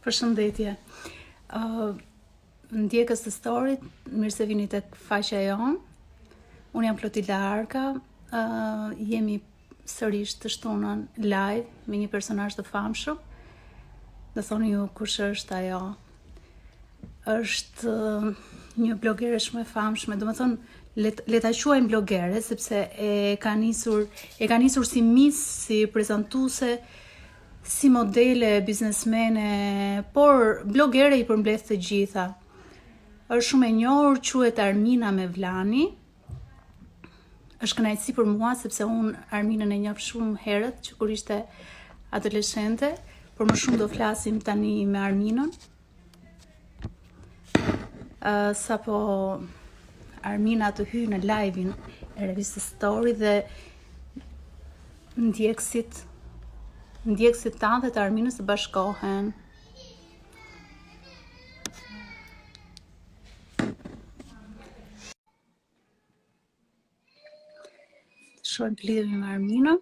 Përshëndetje. Ë uh, ndjekës të storit, mirë se vini tek faqja jonë. Unë jam Klotilda Arka. Ë uh, jemi sërish të shtunën live me një personazh të famshëm. Do thoni ju kush është ajo? Është një blogere shumë e famshme, domethënë le le ta quajmë blogere sepse e ka nisur e ka nisur si miss, si prezantuese, si modele, biznesmene, por blogere i përmbledh të gjitha. Është shumë e njohur, quhet Armina Mevlani. Është kënaqësi për mua sepse unë Arminën e njoh shumë herët që kur ishte adoleshente, por më shumë do flasim tani me Arminën. Uh, sapo Armina të hyjë në live-in e revistës Story dhe ndjekësit ndjekësit tanë dhe të Arminës të bashkohen. Të shohim të lidhemi me Arminën.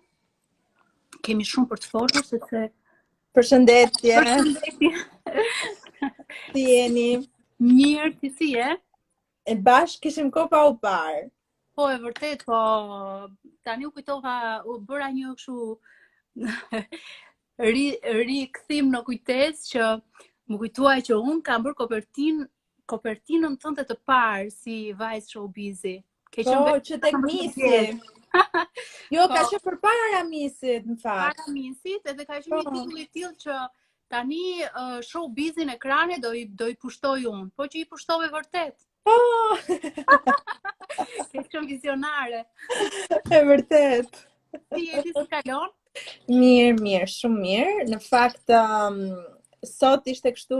Kemi shumë për të folur sepse Përshëndetje. Përshëndetje. Si jeni? Mirë, ti si je? E bash kishim kohë pa u parë. Po e vërtet, po tani u kujtova, u bëra një kështu ri rikthim në kujtesë që m'u kujtua që unë kam bërë kopertinë kopertinën tënde të parë si vajzë showbizi. Ke qenë po, që tek Misi. jo, ka po. qenë përpara Misit, në fakt. Para Misit, edhe ka qenë një po. titull i tillë që tani uh, showbizin ekrane do i do i pushtoj unë. Po që i pushtove vërtet. Po. Ke qenë vizionare. E vërtet. Si je ti si kalon? Mirë, mirë, shumë mirë. Në fakt, um, sot ishte kështu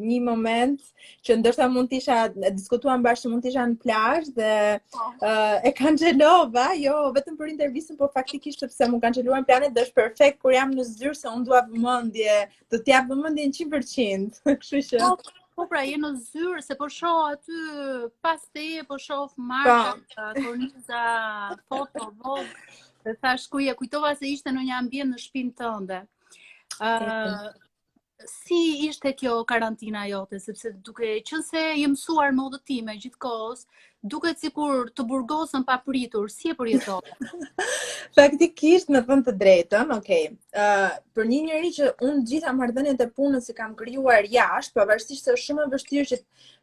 një moment që ndoshta mund të isha diskutuam bashkë mund të isha në plazh dhe uh, e kancelova, jo vetëm për intervistën, por faktikisht sepse m'u kanceluan planet dhe është perfekt kur jam në zyrë se unë dua vëmendje, do të jap vëmendjen 100%, kështu që po, po pra je në zyrë se po shoh aty pas teje po shoh marka, po. korniza, foto, Vogue. Dhe thash ku je, kujtova se ishte në një ambient në shtëpinë tënde. Ë uh, si ishte kjo karantina jote, sepse duke qenë se je mësuar me udhëtime gjithë kohës, duket sikur të burgosën papritur, si e përjetove? Faktikisht, me thënë të drejtën, okay. Uh, për një njeri që unë gjitha marrëdhëniet e punës i kam krijuar jashtë, pavarësisht se është shumë e vështirë që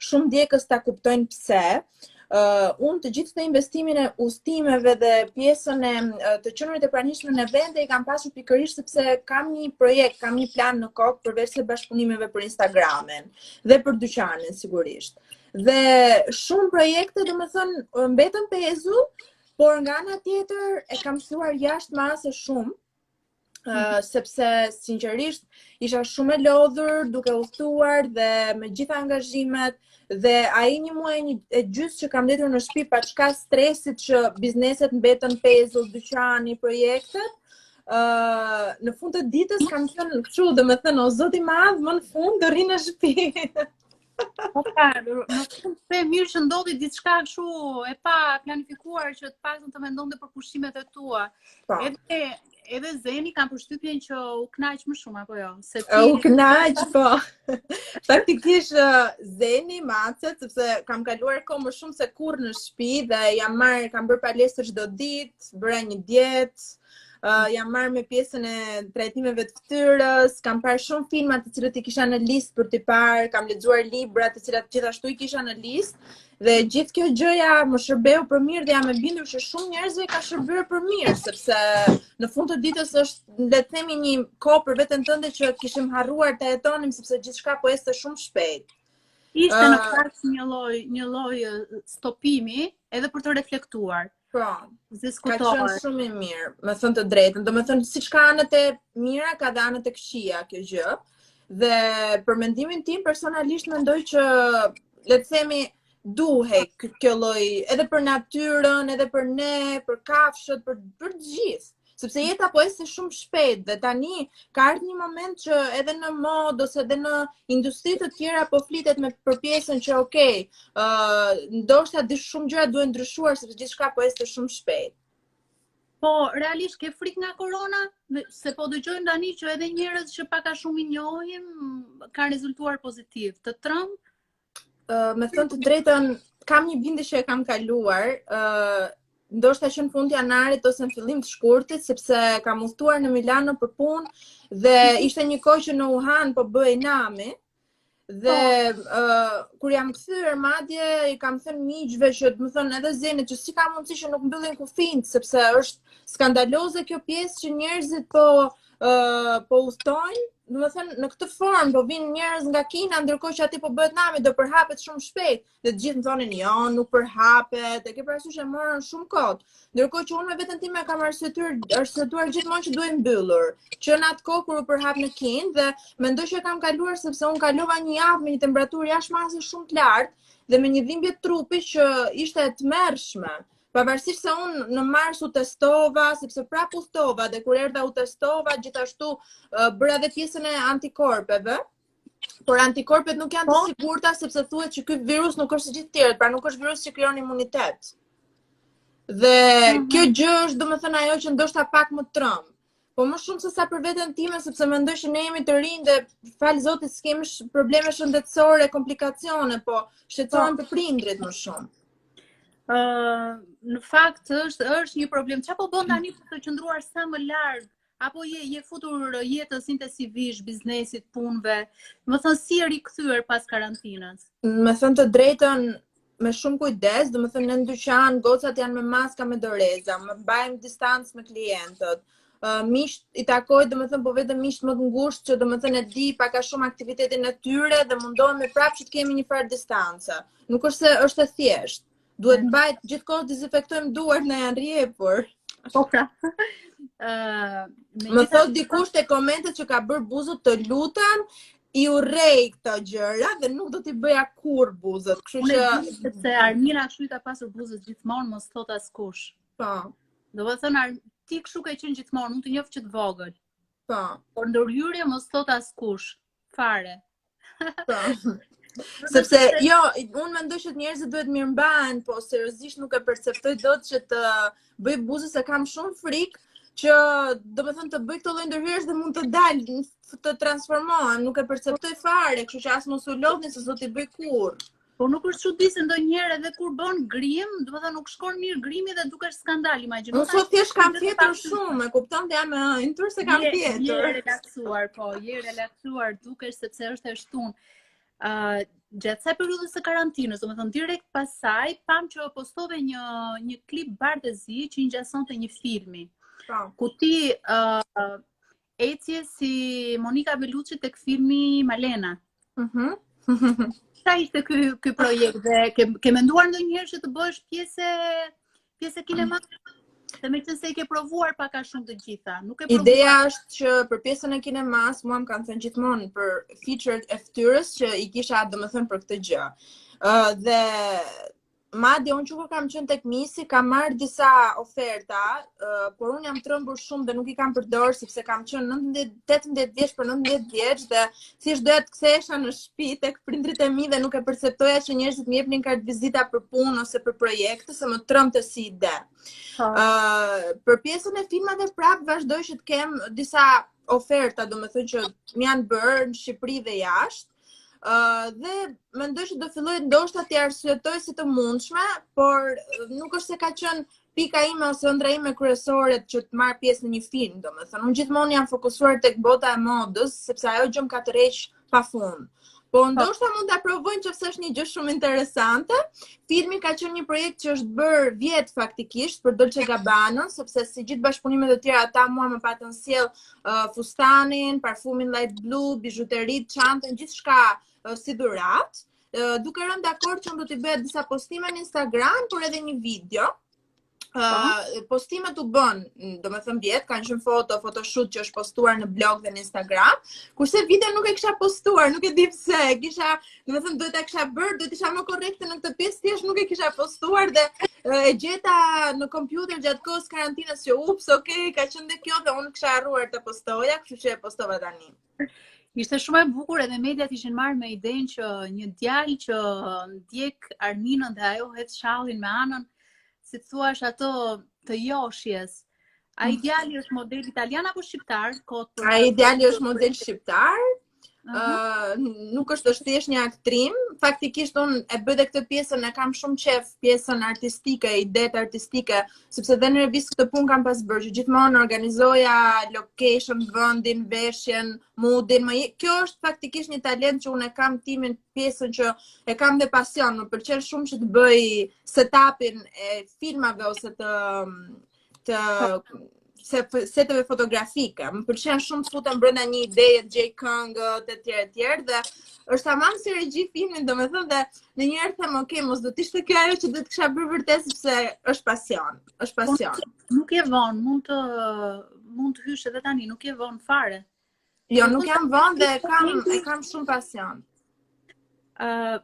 shumë ndjekës ta kuptojnë pse, uh, unë të gjithë të investimin e udhëtimeve dhe pjesën e të qenurit e pranishme në vende i kam pasur pikërisht sepse kam një projekt, kam një plan në kokë përveç se bashkëpunimeve për Instagramin dhe për dyqanin sigurisht. Dhe shumë projekte, domethënë, mbetën pezull, por nga ana tjetër e kam shijuar jashtë mase shumë, Uh, sepse sinqerisht isha shumë e lodhur duke udhëtuar dhe me gjitha angazhimet dhe ai një muaj një e gjysë që kam ndenjtur në shtëpi paçka stresit që bizneset mbetën pezull, dyqani, projektet, uh, në fund të ditës kam thënë kështu, domethënë o zot i madh, më në fund do rri në shtëpi. Po pra, në fund the mirë që ndodhi diçka kështu e paplanifikuar që të paktën të mendonte për pushimet e tua. Po. Edhe edhe Zeni kam përshtypjen që u kënaq më shumë apo jo? Se ti u kënaq po. Faktikisht Zeni macet sepse kam kaluar kohë më shumë se kurrë në shtëpi dhe jam marr, kam bërë palestër çdo ditë, bëra një dietë, uh, jam marrë me pjesën e trajtimeve të fytyrës, kam parë shumë filma të cilët i kisha në listë për t'i parë, kam lexuar libra të cilat gjithashtu i kisha në listë dhe gjithë kjo gjëja më shërbeu për mirë dhe jam e bindur që shumë njerëzve ka shërbyer për mirë sepse në fund të ditës është le të themi një kohë për veten tënde që kishim harruar ta jetonim sepse gjithçka po ecte shumë shpejt. Ishte në fakt një lloj një lloj stopimi edhe për të reflektuar. Po. Ka qenë shumë i mirë, me thënë të drejtën. Domethënë, siç ka anët e mira, ka dhe anët e këqija kjo gjë. Dhe për mendimin tim, personalisht mendoj që, le të themi, duhej kjo lloj, edhe për natyrën, edhe për ne, për kafshët, për, për të gjithë sepse jeta po ecte shumë shpejt dhe tani ka ardhur një moment që edhe në modë ose edhe në industri të tjera po flitet me për pjesën që okay, ë uh, ndoshta di shumë gjëra duhen ndryshuar sepse gjithçka po ecte shumë shpejt. Po, realisht ke frikë nga korona? Se po dëgjojmë tani që edhe njerëz që pak a shumë i njohim kanë rezultuar pozitiv. Të tremb? Uh, me thënë të drejtën, kam një bindje që e kam kaluar, uh, ndoshta që në fund janarit ose në fillim të shkurtit, sepse kam udhëtuar në Milano për punë dhe mhm. ishte një kohë që në Wuhan po bëhej nami. Dhe po. uh, kur jam kthyer madje i kam thënë miqve që domethënë edhe Zenit që si ka mundësi që nuk mbyllin kufinjtë sepse është skandaloze kjo pjesë që njerëzit po uh, po udhëtojnë, domethënë në këtë formë po vijnë njerëz nga Kina ndërkohë që aty po bëhet nami do përhapet shumë shpejt. Dhe të gjithë më thonin, jo, nuk përhapet, e ke parasysh e morën shumë kot. Ndërkohë që unë me veten time kam arsyetuar, arsyetuar gjithmonë që duhej mbyllur, që në atë kohë kur u përhap në Kinë dhe mendoj që e kam kaluar sepse unë kalova një javë me një temperaturë jashtë mase shumë të lartë dhe me një dhimbje trupi që ishte e tmerrshme. Pavarësisht se unë në mars u testova, sepse prapë udhëtova dhe kur erdha u testova, gjithashtu bëra dhe pjesën e antikorpeve, Por antikorpet nuk janë të po. sigurta sepse thuhet që ky virus nuk është si gjithë të tjerët, pra nuk është virus që krijon imunitet. Dhe mm -hmm. kjo gjë është domethënë ajo që ndoshta pak më tremb. Po më shumë se sa për veten time, sepse mendoj që ne jemi të rinj dhe falë Zotit s'kemi sh probleme shëndetësore, komplikacione, po shqetësohem po. për prindrit më shumë. Ë, uh, në fakt është është një problem. Çfarë po bën tani për të qëndruar sa më larg Apo je, je futur jetës intensivisht, biznesit, punëve? Domethënë, si je rikthyer pas karantinës? Me thënë të drejtën, me shumë kujdes, domethënë në dyqan, gocat janë me maska me doreza, më mbajmë distancë me klientët. Uh, miqtë i takoj, domethënë, po vetëm miqtë më të ngushtë që domethënë e di pak a shumë aktivitetin e tyre dhe mundohemi prapë që të kemi një farë distance. Nuk është se është e thjeshtë. Duhet mbajt gjithkohë dezinfektojmë duart na janë rrjepur. Po pra. Ë, më thot dikush te komentet që ka bërë buzët të lutem, i urrej këto gjëra dhe nuk do t'i bëja kurrë buzët. Kështu që sepse Armina kështu i ka pasur buzët gjithmonë, mos thot askush. Po. Domethënë ti kështu ke qenë gjithmonë, unë të njoh që të vogël. Po. Por ndërhyrje mos thot askush. Fare. Po. Sepse jo, unë mendoj që njerëzit duhet mirëmbahen, po seriozisht nuk e perceptoj dot që të bëj buzë se kam shumë frikë që domethënë të bëj këto lloj ndërhyrjesh dhe mund të dal të transformohem, nuk e perceptoj fare, kështu që as mos u lodhni se s'do t'i bëj kurrë. Po nuk është çudi se ndonjëherë edhe kur bën grim, domethënë nuk shkon mirë grimi dhe dukesh skandal, imagjino. Unë sot thjesht kam fjetur shumë, e kupton dhe jam e ënjtur se kam fjetur. Je relaksuar, po, je relaksuar dukesh sepse është e shtunë. Ë uh, gjatë kësaj periudhës së karantinës, domethënë direkt pas saj, pamë që postove një një klip bardh e zi që i ngjasonte një filmi. Po. Ku ti ë uh, ecje si Monika Bellucci tek filmi Malena. Mhm. Mm Sa ishte ky ky projekt dhe ke ke menduar ndonjëherë që të bëhesh pjesë pjesë e kinemasë? Dhe meqenëse i ke provuar pak a shumë të gjitha, nuk e provuar. Ideja është që për pjesën e kinemas, mua më kanë thënë gjithmonë për featuret e fytyrës që i kisha domethënë për këtë gjë. Ë uh, dhe Madje unë që kur kam qenë tek Misi kam marrë disa oferta, uh, por unë jam trembur shumë dhe nuk i kam përdorur sepse kam qenë 19 18 vjeç për 19 vjeç dhe thjesht doja të kthehesha në shtëpi tek prindërit e mi dhe nuk e perceptoja që njerëzit më jepnin kartë vizita për punë ose për projekte se më trembte si ide. Ë uh, për pjesën e filmave prap vazhdoj që të kem disa oferta, domethënë që më janë bërë në Shqipëri dhe jashtë. Uh, dhe mendoj që do filloj ndoshta t'i arsyetoj si të mundshme, por nuk është se ka qenë pika ime ose ëndrra ime kryesore që të marr pjesë në një film, domethënë unë gjithmonë jam fokusuar tek bota e modës, sepse ajo gjë më ka tërheq pafund. Po, po ndoshta mund ta provoj nëse është një gjë shumë interesante. Filmi ka qenë një projekt që është bërë vjet faktikisht për Dolce Gabbana, sepse si gjithë bashkëpunimet e tjera ata mua më patën sjell uh, fustanin, parfumin light blue, bizhuteritë, çantën, gjithçka uh, si dhuratë. Uh, duke rënë dakord që unë do t'i bëja disa postime në Instagram, por edhe një video. Uh, postimet u bën, domethënë vjet, kanë qenë foto, photoshoot që është postuar në blog dhe në Instagram, kurse video nuk e kisha postuar, nuk e di pse, kisha, domethënë duhet ta kisha bërë, duhet të isha më korrekte në këtë pjesë, thjesht nuk e kisha postuar dhe e gjeta në kompjuter gjatë kohës karantinës që ups, ok, ka qenë dhe kjo dhe unë kisha harruar të postoja, kështu që e postova tani. Ishte shumë e bukur edhe mediat ishin marrë me idenë që një djalë që ndjek Arminën dhe ajo hedh shallin me anën, si të thuash ato të joshjes. Ai djali është model italian apo shqiptar? Kot për Ai djali është model shqiptar. Ëh, uh -huh. uh, nuk është është thjesht një aktrim. Faktikisht unë e bëj dhe këtë pjesën, e kam shumë qejf pjesën artistike, idetë artistike, sepse dhe në revistë këtë punë kam pas bërë, që gjithmonë organizoja location, vendin, veshjen, moodin, më kjo është faktikisht një talent që unë e kam timin pjesën që e kam dhe pasion, më pëlqen shumë që të bëj setupin e filmave ose të të se seteve fotografike. Më pëlqen shumë të futem brenda një ideje, të gjej këngët e tjerë e tjerë dhe është tamam si regji filmi, domethënë dhe në një herë them, ok, mos do të ishte kjo ajo që do të kisha bërë vërtet sepse është pasion, është po, pasion. Nuk je vonë, mund të mund të hysh edhe tani, nuk je vonë fare. Jo, nuk jam vonë dhe e kam e kam shumë pasion. Ë uh,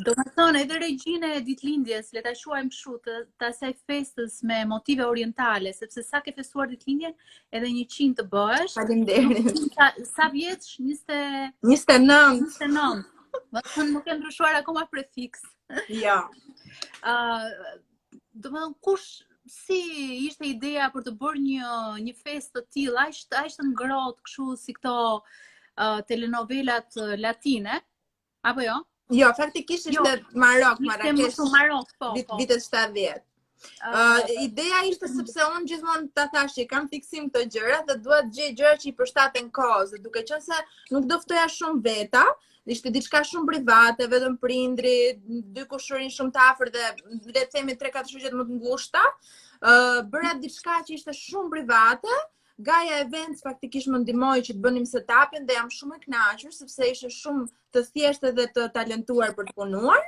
Domethënë, edhe regjinë e ditëlindjes, le ta quajmë kështu, të, të asaj festës me motive orientale, sepse sa ke festuar ditëlindjen, edhe 100 të bëhesh. Faleminderit. Sa, sa vjeç? 20 29. 29. Domethënë, nuk e ndryshuar akoma prefiks. Jo. Ë, uh, domethënë, kush si ishte ideja për të bërë një një festë të tillë, aq aq të ngrohtë kështu si këto uh, telenovelat latine, Apo jo? Jo, faktikisht ishte jo, Marok, Marrakesh. Ishte më shumë Marok, po, vit, po. Vitet 70. Uh, ideja ishte sepse unë gjithmonë ta thashë që kam fiksim këto gjëra dhe dua të gjej gjëra që i përshtaten kohës dhe duke qenë se nuk do ftoja shumë veta, ishte diçka shumë private, vetëm prindrit, dy kushërinj shumë të afërt dhe le të themi 3-4 shoqet më të ngushta, uh, bëra diçka që ishte shumë private, Gaia Events faktikisht më ndihmoi që të bënim setupin dhe jam shumë e kënaqur sepse ishte shumë të thjeshtë dhe të talentuar për të punuar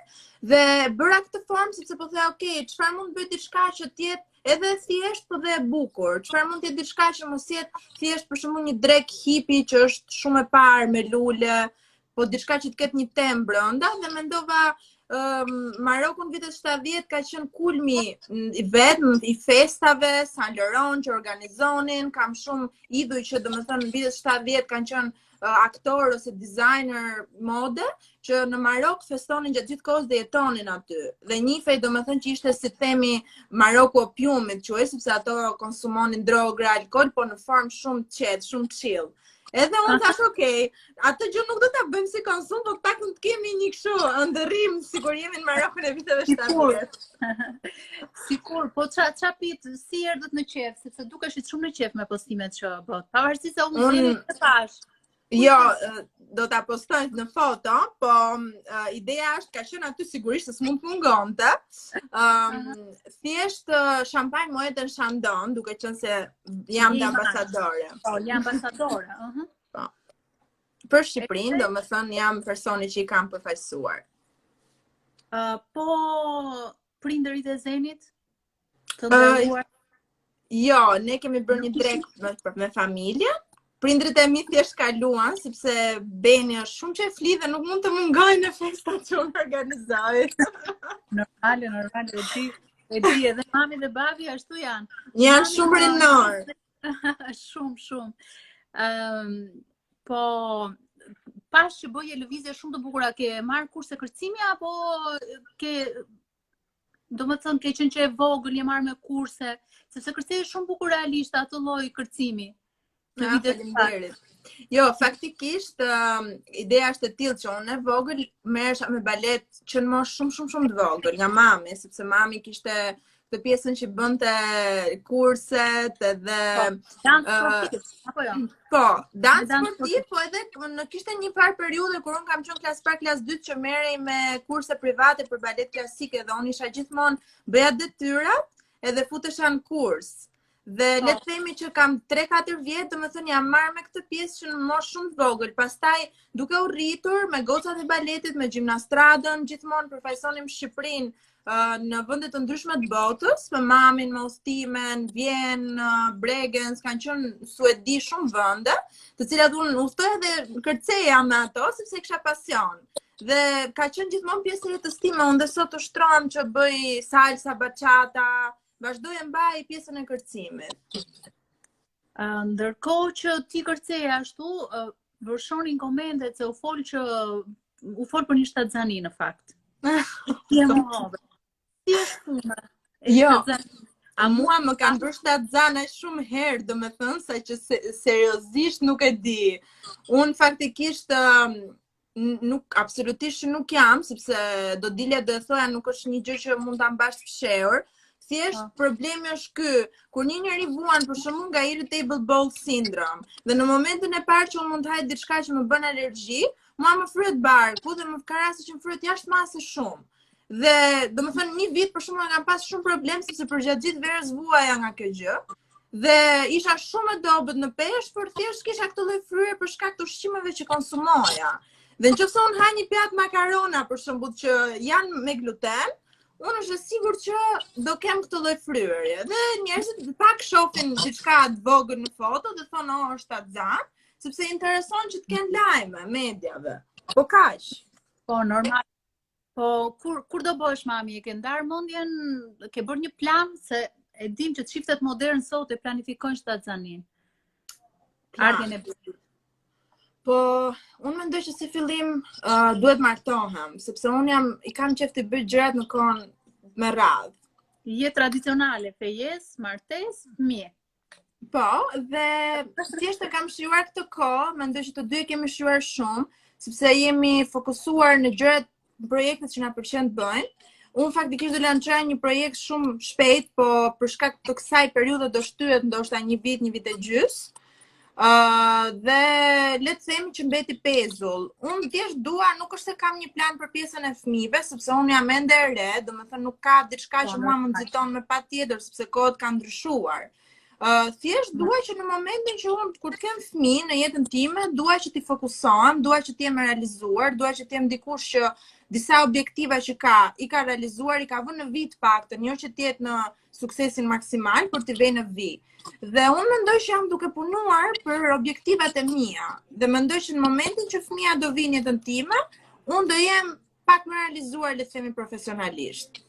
dhe bëra këtë formë sepse po thoja, ok, çfarë mund të bëj diçka që të jetë edhe e thjeshtë po dhe e bukur. Çfarë mund të jetë diçka që mos jetë thjesht për shembull një drekë hipi që është shumë e parë me lule, po diçka që të ketë një temë brenda dhe mendova um, Maroku në vitet 70 ka qenë kulmi i vetëm i festave, Saint Laurent që organizonin, kam shumë idhuj që domethënë në vitet 70 kanë qenë uh, aktorë ose designer mode që në Marok festonin gjatë gjithë kohës dhe jetonin aty. Dhe njifej domethënë që ishte si themi Maroku opiumit, quhej sepse ato konsumonin drogra, alkool, po në formë shumë të qetë, shumë chill. Edhe unë thashë, ok, atë gjë nuk do ta bëjmë si konsum, po të paktën të kemi një kështu ëndërrim sikur jemi në Marokun e viteve 70. Sikur, po ça ça pit, si erdhët në qejf, sepse dukeshit shumë në qejf me postimet që bëtë. Pavarësisht se unë unë të pash. Jo, do ta postoj në foto, po uh, ideja është ka qenë aty sigurisht se s'mund të mungonte. Ëm um, thjesht uh, shampanjë Moet and Chandon, duke qenë se jam dhe ambasadore. Po, jam ambasadore, ëh. Uh -huh. Po. Për Shqipërinë, domethënë jam personi që i kam përfaqësuar. Uh, po prindërit e Zenit? Të nderuar? Uh, jo, ne kemi bërë një drekë me, me familje. Prindërit e mi thjesht kaluan sepse Beni është shumë qejfli dhe nuk mund të mungojë në festat që unë organizoj. normale, normale, e di. E di edhe mami dhe babi ashtu janë. Janë shumë rinorë. shumë, shumë. Ëm um, po pashë që bëje lëvizje shumë të bukura, ke marrë kurse kërcimi apo ke domethënë ke qenë që e vogël, je marrë me kurse, sepse kërceje shumë bukur realisht atë lloj kërcimi. Në ah, vitet faleminderit. Jo, faktikisht um, ideja është e tillë që unë e vogël merresha me balet që në moshë shumë shumë shumë të vogël nga mami, sepse mami kishte këtë pjesën që bënte kurset edhe po, dans sportiv, apo jo? Po, dans sportiv, po edhe në kishte një farë periudhe kur unë kam qenë klasë parë, klasë dytë që merrej me kurse private për balet klasik edhe unë isha gjithmonë bëja detyrat edhe futesha në kurs. Dhe po. le të themi që kam 3-4 vjet, domethënë jam marrë me këtë pjesë që në moshë shumë të vogël. Pastaj duke u rritur me gocat e baletit, me gjimnastradën, gjithmonë përfaqësonim Shqipërinë uh, në vende të ndryshme të botës, me mamin, me udhëtime, në Vjenë, në Bregenz, kanë qenë në Suedi shumë vende, të cilat unë udhëtoja dhe kërceja me ato sepse kisha pasion. Dhe ka qenë gjithmonë pjesë e jetës time, unë dhe sot ushtrohem që bëj salsa, bachata, Vazhdoj e mbaj pjesën e kërcimit. Uh, ndërkohë që ti kërceje ashtu, uh, vërshonin komentet se u fol që u fol për një shtatzani në fakt. Ti e mohove. Si është puna? Jo. A mua më kanë bërë shtatzënë shumë herë, domethënë, sa që se, seriozisht nuk e di. Unë faktikisht nuk absolutisht që nuk jam, sepse do dilja do e thoja nuk është një gjë që mund ta mbash fshehur. Thjesht po. problemi është ky, kur një njeri vuan për shembull nga irritable bowel syndrome dhe në momentin e parë që unë mund të haj diçka që më bën alergji, mua më fryhet barku dhe më ka raste që më fryhet jashtë mase shumë. Dhe, domethënë, një vit për shembull kam pas shumë problem sepse përgjatë gjithë verës vuaja nga kjo gjë. Dhe isha shumë e dobët në peshë, por thjesht kisha këtë lloj fryrje për shkak të ushqimeve që konsumoja. Dhe në qoftë se unë ha një pjatë makarona për shembull që janë me gluten, unë është e sigurt që do kem këtë lloj fryrje. Dhe njerëzit pak shohin diçka të vogël në foto dhe thonë, "Oh, është shtatzënë," sepse i intereson që të kenë lajme mediave. Po kaq. Po normal. Po kur kur do bëhesh mami, e ke ndarë mendjen, ke bërë një plan se e dim që çiftet modern sot e planifikojnë shtatzëninë. Ardhjen e bebes. Po, unë mendoj që si fillim uh, duhet martohem, sepse unë jam i kam qejf të bëj gjërat në kohën me radhë. Je tradicionale, fejesë, martesë, fëmijë. Po, dhe thjesht e kam shijuar këtë kohë, mendoj që të dy e kemi shijuar shumë, sepse jemi fokusuar në gjërat, në projektet që na pëlqen të bëjmë. Unë faktikisht do lançoja një projekt shumë shpejt, po për shkak të kësaj periudhe do shtyhet ndoshta një vit, një vit e gjys. Uh, dhe le të themi që mbeti pezull. Unë thjesht dua, nuk është se kam një plan për pjesën e fëmijëve, sepse unë jam ende e re, domethënë nuk ka diçka po, që mua më nxiton me patjetër, sepse kohët kanë ndryshuar. Uh, thjesht dua që në momentin që unë kur të kem fëmijë në jetën time, dua që t'i fokusohem, dua që të jem e realizuar, dua që të jem dikush që disa objektiva që ka, i ka realizuar, i ka vënë në vijë të paktën, jo që të jetë në suksesin maksimal, por t'i vejë në vijë. Dhe unë mendoj që jam duke punuar për objektivat e mia dhe mendoj që në momentin që fëmija do vijë në jetën time, unë do jem pak më realizuar le të themi profesionalisht.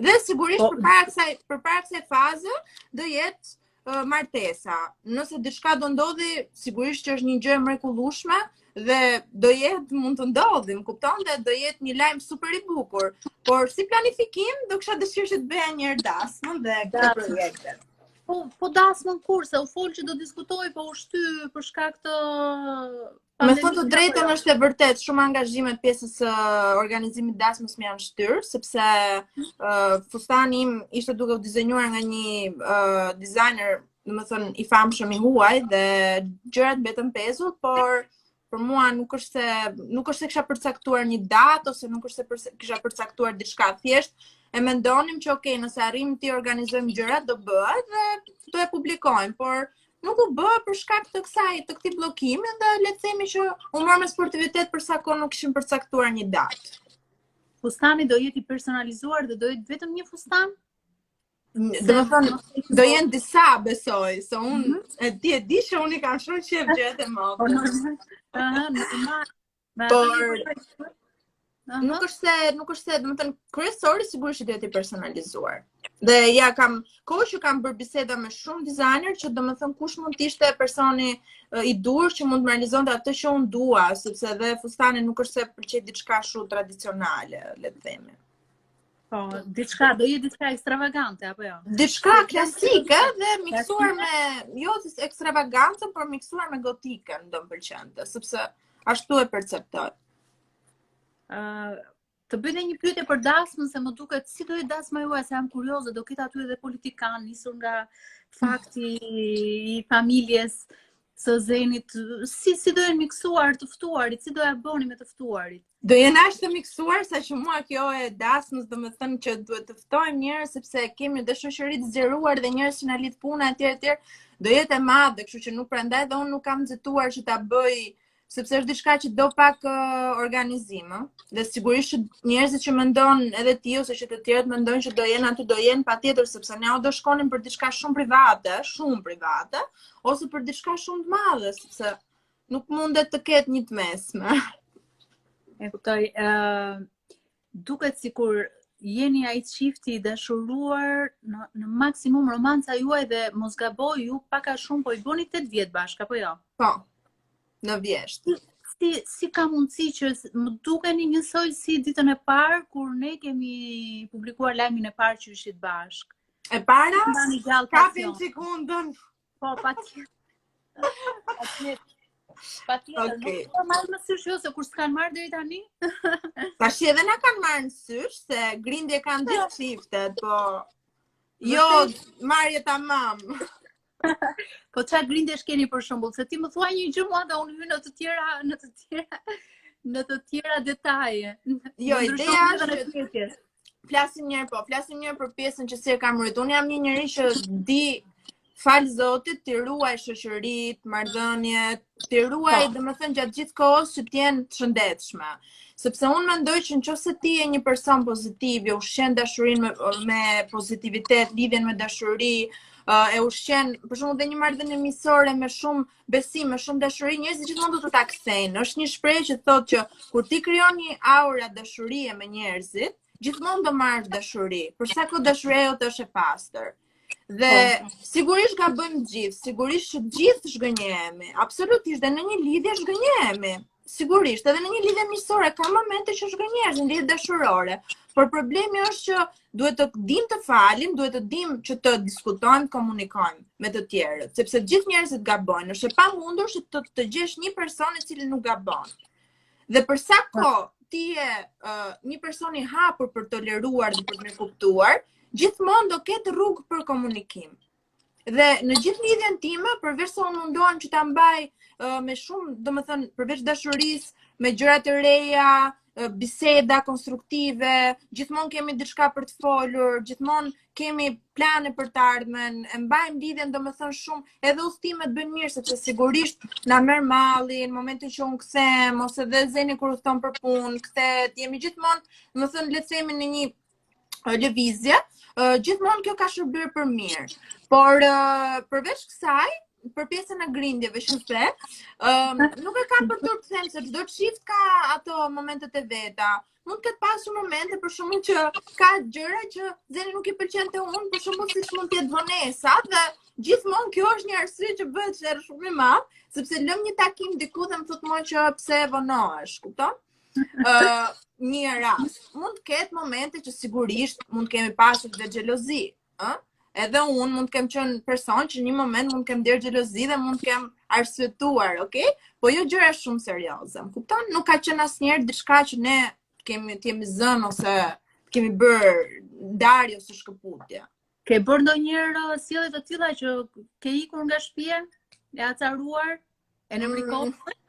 Dhe sigurisht po, përpara kësaj përpara kësaj faze do jetë uh, martesa. Nëse diçka do ndodhi, sigurisht që është një gjë e mrekullueshme dhe do jetë mund të ndodhi, më kupton dhe do jetë një lajm super i bukur. Por si planifikim do kisha dëshirë që të bëja një herë dasmën dhe këto projekte. Po po dasmën kur se u fol që do diskutohej, po u shty për shkak të Me thënë të drejtën është e vërtetë, shumë angazhime të pjesës së organizimit dasmës më janë shtyrë, sepse uh, fustani im ishte duke u dizenjuar nga një uh, designer, domethënë i famshëm i huaj dhe gjërat mbetën pezull, por për mua nuk është se nuk është se kisha përcaktuar një datë ose nuk është se përse, kisha përcaktuar diçka thjesht e mendonim që ok, nëse arrijmë t'i organizojmë gjërat do bëhet dhe do e publikojmë, por nuk u bë për shkak të kësaj, të këtij bllokimi dhe le të themi që u mor me sportivitet për sa kohë nuk kishim përcaktuar një datë. Fustani do jetë i personalizuar dhe do jetë vetëm një fustan? Domethënë, do jenë disa, besoj, se unë, mm -hmm. e di, e di që unë i kam shumë qejf gjërat e modës. Aha, normal. Por, nuk është se, nuk është se, domethënë, kryesori sigurisht që do jetë i personalizuar. Dhe ja kam, kohë që kam bërë biseda me shumë dizajner që domethënë kush mund të ishte personi i duhur që mund të më realizonte atë që unë dua, sepse edhe fustani nuk është se pëlqej diçka shumë tradicionale, le të themi. Po, diçka, do jetë diçka ekstravagante apo jo? Diçka klasike dhe miksuar me, jo ekstravagante, por miksuar me gotiken do më pëlqente, sepse ashtu e perceptoj. Ë, uh, të bëj një pyetje për dasmën se më duket si do jetë dasma juaj, se jam kurioze, do ketë aty edhe politikan nisur nga fakti i familjes së Zenit, si si do jenë miksuar të ftuarit, si do ja bëni me të ftuarit? Do jenë aq të miksuar sa që mua kjo e dasmës domethënë që duhet të ftojmë njerëz sepse kemi dhe shoqëri të zgjeruar dhe njerëz që na lidh puna etj etj. Do jetë e madhe, kështu që nuk prandaj dhe unë nuk kam nxituar që ta bëj sepse është diçka që do pak uh, organizim, ë. Dhe sigurisht që njerëzit që mendon edhe ti ose që të tjerët mendojnë që do jenë aty do jenë patjetër sepse ne o do shkonim për diçka shumë private, shumë private, ose për diçka shumë të madhe, sepse nuk mundet të ketë një të mesme. E kuptoj, ë uh, duket sikur jeni ai çifti i dashuruar në në maksimum romanca juaj dhe mos gaboj ju pak a shumë po i bëni 8 vjet bashkë apo jo? Po. Në vjeshtë. Si si ka mundësi që më dukeni njësoj si ditën e parë kur ne kemi publikuar lajmin e parë që ishit bashkë? E para, kapim sekundën. Po, patjetër. Patjetër. Patjetër, okay. nuk po marrë në sysh jo, se kur s'kanë marrë deri tani. Tash edhe na kanë marrë në sysh, se grindje kanë gjithë çiftet, po jo marrje tamam. Po ça grindjesh keni për shembull, se ti më thua një gjë mua dhe unë hy në të tjera, në të tjera, në të tjera detaje. Jo, ideja është që flasim një herë po, flasim një herë për pjesën që si e kam ruajtur. Unë jam një njeri që di falë Zotit t'i ruaj shoqëritë, marrëdhëniet, t'i ruaj, po. domethënë gjatë gjithë kohës që të jenë të shëndetshme. Sepse unë mendoj që në qoftë se ti je një person pozitiv, e ushqen dashurinë me, me pozitivitet, lidhjen me dashuri, e ushqen, për shembull, dhe një marrëdhënie miqësore me shumë besim, me shumë dashuri, njerëzit gjithmonë do të ta kthejnë. Është një shprehje që thotë që kur ti krijon një aura dashurie me njerëzit, gjithmonë do marrësh dashuri. Për sa kohë dashuria jote është e pastër. Dhe po. sigurisht gabojmë të gjithë, sigurisht që të gjithë zhgënjehemi. Absolutisht dhe në një lidhje zhgënjehemi. Sigurisht, edhe në një lidhje miqësore ka momente që zhgënjehesh, në lidhje dashurore. Por problemi është që duhet të dim të falim, duhet të dim që të diskutojmë, komunikojmë me të tjerët, sepse të gjithë njerëzit gabojnë. Është e pamundur që të, të gjesh një person i cili nuk gabon. Dhe për sa kohë ti je uh, një person i hapur për të toleruar dhe për të mirëkuptuar, gjithmonë do ketë rrugë për komunikim. Dhe në gjithë lidhjen time, përveç se unë mundohem që ta mbaj uh, me shumë, domethënë, përveç dashurisë, me gjëra të reja, uh, biseda konstruktive, gjithmonë kemi diçka për të folur, gjithmonë kemi plane për të ardhmen, e mbajmë lidhjen domethënë shumë, edhe udhëtimet bëjnë mirë sepse sigurisht na merr malli në momentin që unë kthehem ose dhe Zeni kur udhëton për punë, kthehet, jemi gjithmonë, domethënë le të themi në një lëvizje, gjithmonë kjo ka shërbyer për mirë. Por përveç kësaj, për pjesën e grindjeve që the, ëm nuk e kam për turp të them se çdo çift ka ato momentet e veta. Mund të ketë pasur momente për shembull që ka gjëra që Zeni nuk i pëlqen te unë, për shembull siç mund të jetë vonesa dhe gjithmonë kjo është një arsye që bëhet sherr shumë i madh, sepse lëm një takim diku dhe më thotë mua që pse vonohesh, kupton? Ë uh, një rast. Mund të ketë momente që sigurisht mund të kemi pasur dhe xhelozi, ë? Edhe unë mund të kem qenë person që një moment mund të kem ndier xhelozi dhe mund të kem arsyetuar, okay? Po jo gjëra shumë serioze. Më kupton? Nuk ka qenë asnjëherë diçka që ne të kemi të jemi zënë ose të kemi bërë ndarje ose shkëputje. Ke bërë ndonjëherë uh, sjellje të tilla që ke ikur nga shtëpia, e acaruar? E në mrikon? Mm.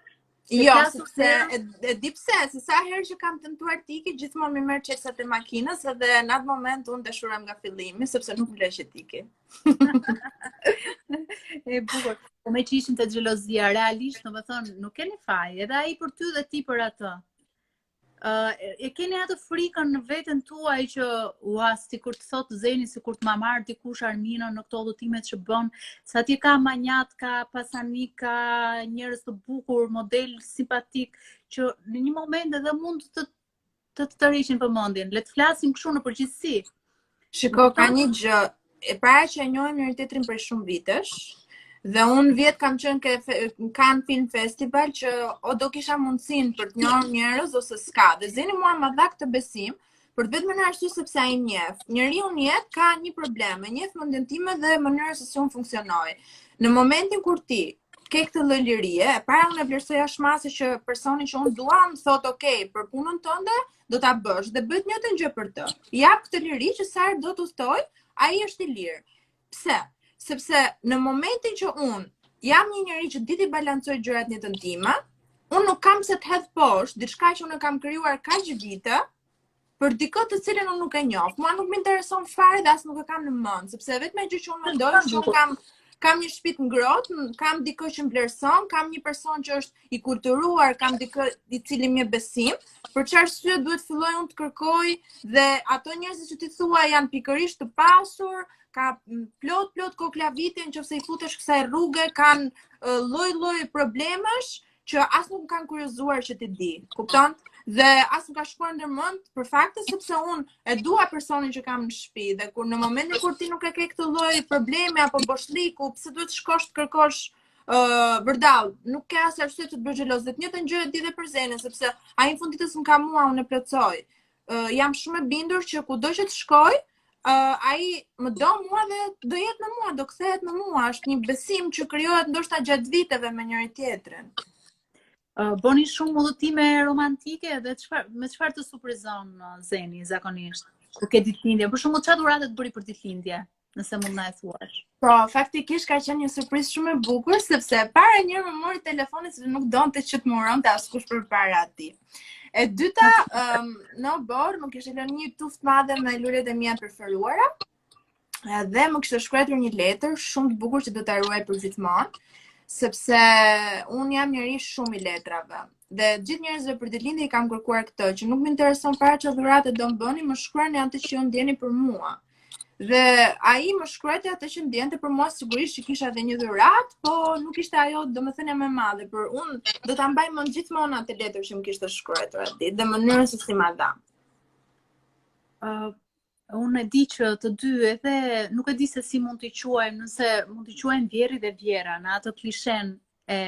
Jo, sepse e, e di pse, se sa herë që kam tentuar të iki, gjithmonë m'i merr çelësat e makinës edhe në atë moment unë dashurohem nga fillimi, sepse nuk më lë që të iki. e bukur. Po meqë ishim te xhelozia, realisht, domethënë, nuk keni faj, edhe ai për ty dhe ti për atë. Uh, e keni atë frikën në veten tuaj që ua sikur të thotë Zeni sikur të ma marrë dikush Arminën në këto udhëtimet që bën, se atje ka manjat, ka pasanik, ka njerëz të bukur, model simpatik që në një moment edhe mund të të të tërheqin vëmendjen. Le të flasim kështu në përgjithësi. Shiko, ka një gjë, e para që e njohim njëri tjetrin prej shumë vitesh, dhe unë vjet kam qenë ke Cannes Film Festival që o do kisha mundësinë për të njohur njerëz ose s'ka. Dhe Zeni mua ma dha këtë besim, për të vetmen arsye sepse ai më njeh. Njeriu në jetë ka një problem, e njeh mendjen time dhe mënyrën se si unë funksionoj. Në momentin kur ti ke këtë lloj lirie, e para unë e vlerësoj jashtë mase që personi që unë dua më thotë ok, për punën tënde do ta bësh dhe bëj të njëjtën gjë për të. I jap këtë liri që sa herë do të udhëtoj, ai është i lirë. Pse? Sepse në momentin që unë jam një njeri që di t'i balancoj gjërat në jetën time, unë nuk kam pse të hedh poshtë diçka që unë kam krijuar kaq vite për dikë të cilin unë nuk e njoh. Mua nuk më intereson fare dhe as nuk e kam në mend, sepse e vetmja gjë që unë mendoj është që unë kam kam një shtëpi të ngrohtë, kam dikë që më vlerëson, kam një person që është i kulturuar, kam dikë i cili më jep besim. Për çfarë arsye duhet të filloj unë të kërkoj dhe ato njerëz që ti thua janë pikërisht të pasur, ka plot plot koklavitje nëse i futesh kësaj rruge, kanë lloj-lloj problemesh që as nuk më kanë kuriozuar që t'i di, kupton? Dhe as më ka shkuar ndër mend për faktin sepse unë e dua personin që kam në shtëpi dhe kur në momentin kur ti nuk e ke këtë lloj problemi apo boshllëku, pse duhet të shkosh të kërkosh ë uh, vërdall, nuk ke as arsye të të bësh xheloz. Dhe të njëjtën gjë e di dhe për Zenin, sepse ai në fund ditës më ka mua, unë e plotësoj. Uh, jam shumë e bindur që kudo që të shkoj, Uh, ai më do mua dhe do jetë me mua, do kthehet me mua, është një besim që krijohet ndoshta gjatë viteve me njëri tjetrin. Uh, boni shumë udhëtime romantike dhe çfarë me çfarë të surprizon uh, Zeni zakonisht? Kur ke ditëlindje, për shembull çfarë dhurate të bëri për ditëlindje, nëse mund na e thuash? Po, faktikisht ka qenë një surprizë shumë e bukur sepse para njëherë më mori telefonin se nuk donte që të më uronte askush përpara atij. E dyta, um, në oborr më kishte lënë një tufë të madhe me lulet e mia të preferuara. Dhe më kishte shkruar një letër shumë të bukur që do ta ruaj për gjithmonë, sepse unë jam njeri shumë i letrave. Dhe gjithë njerëzve për ditëlindje i kam kërkuar këtë, që nuk më intereson fare çfarë dhurate do më bëni, më shkruani atë që ju ndjeni për mua. Dhe ai më shkruajti atë që ndjente për mua, sigurisht që kisha edhe një dhuratë, po nuk ishte ajo domethënia më e madhe, por unë do ta mbaj mend gjithmonë atë letër që më kishte shkruar atë ditë dhe mënyrën se si ma dha. Uh, unë e di që të dy edhe nuk e di se si mund t'i quajmë, nëse mund t'i quajmë vjerri dhe vjerra në atë klishen e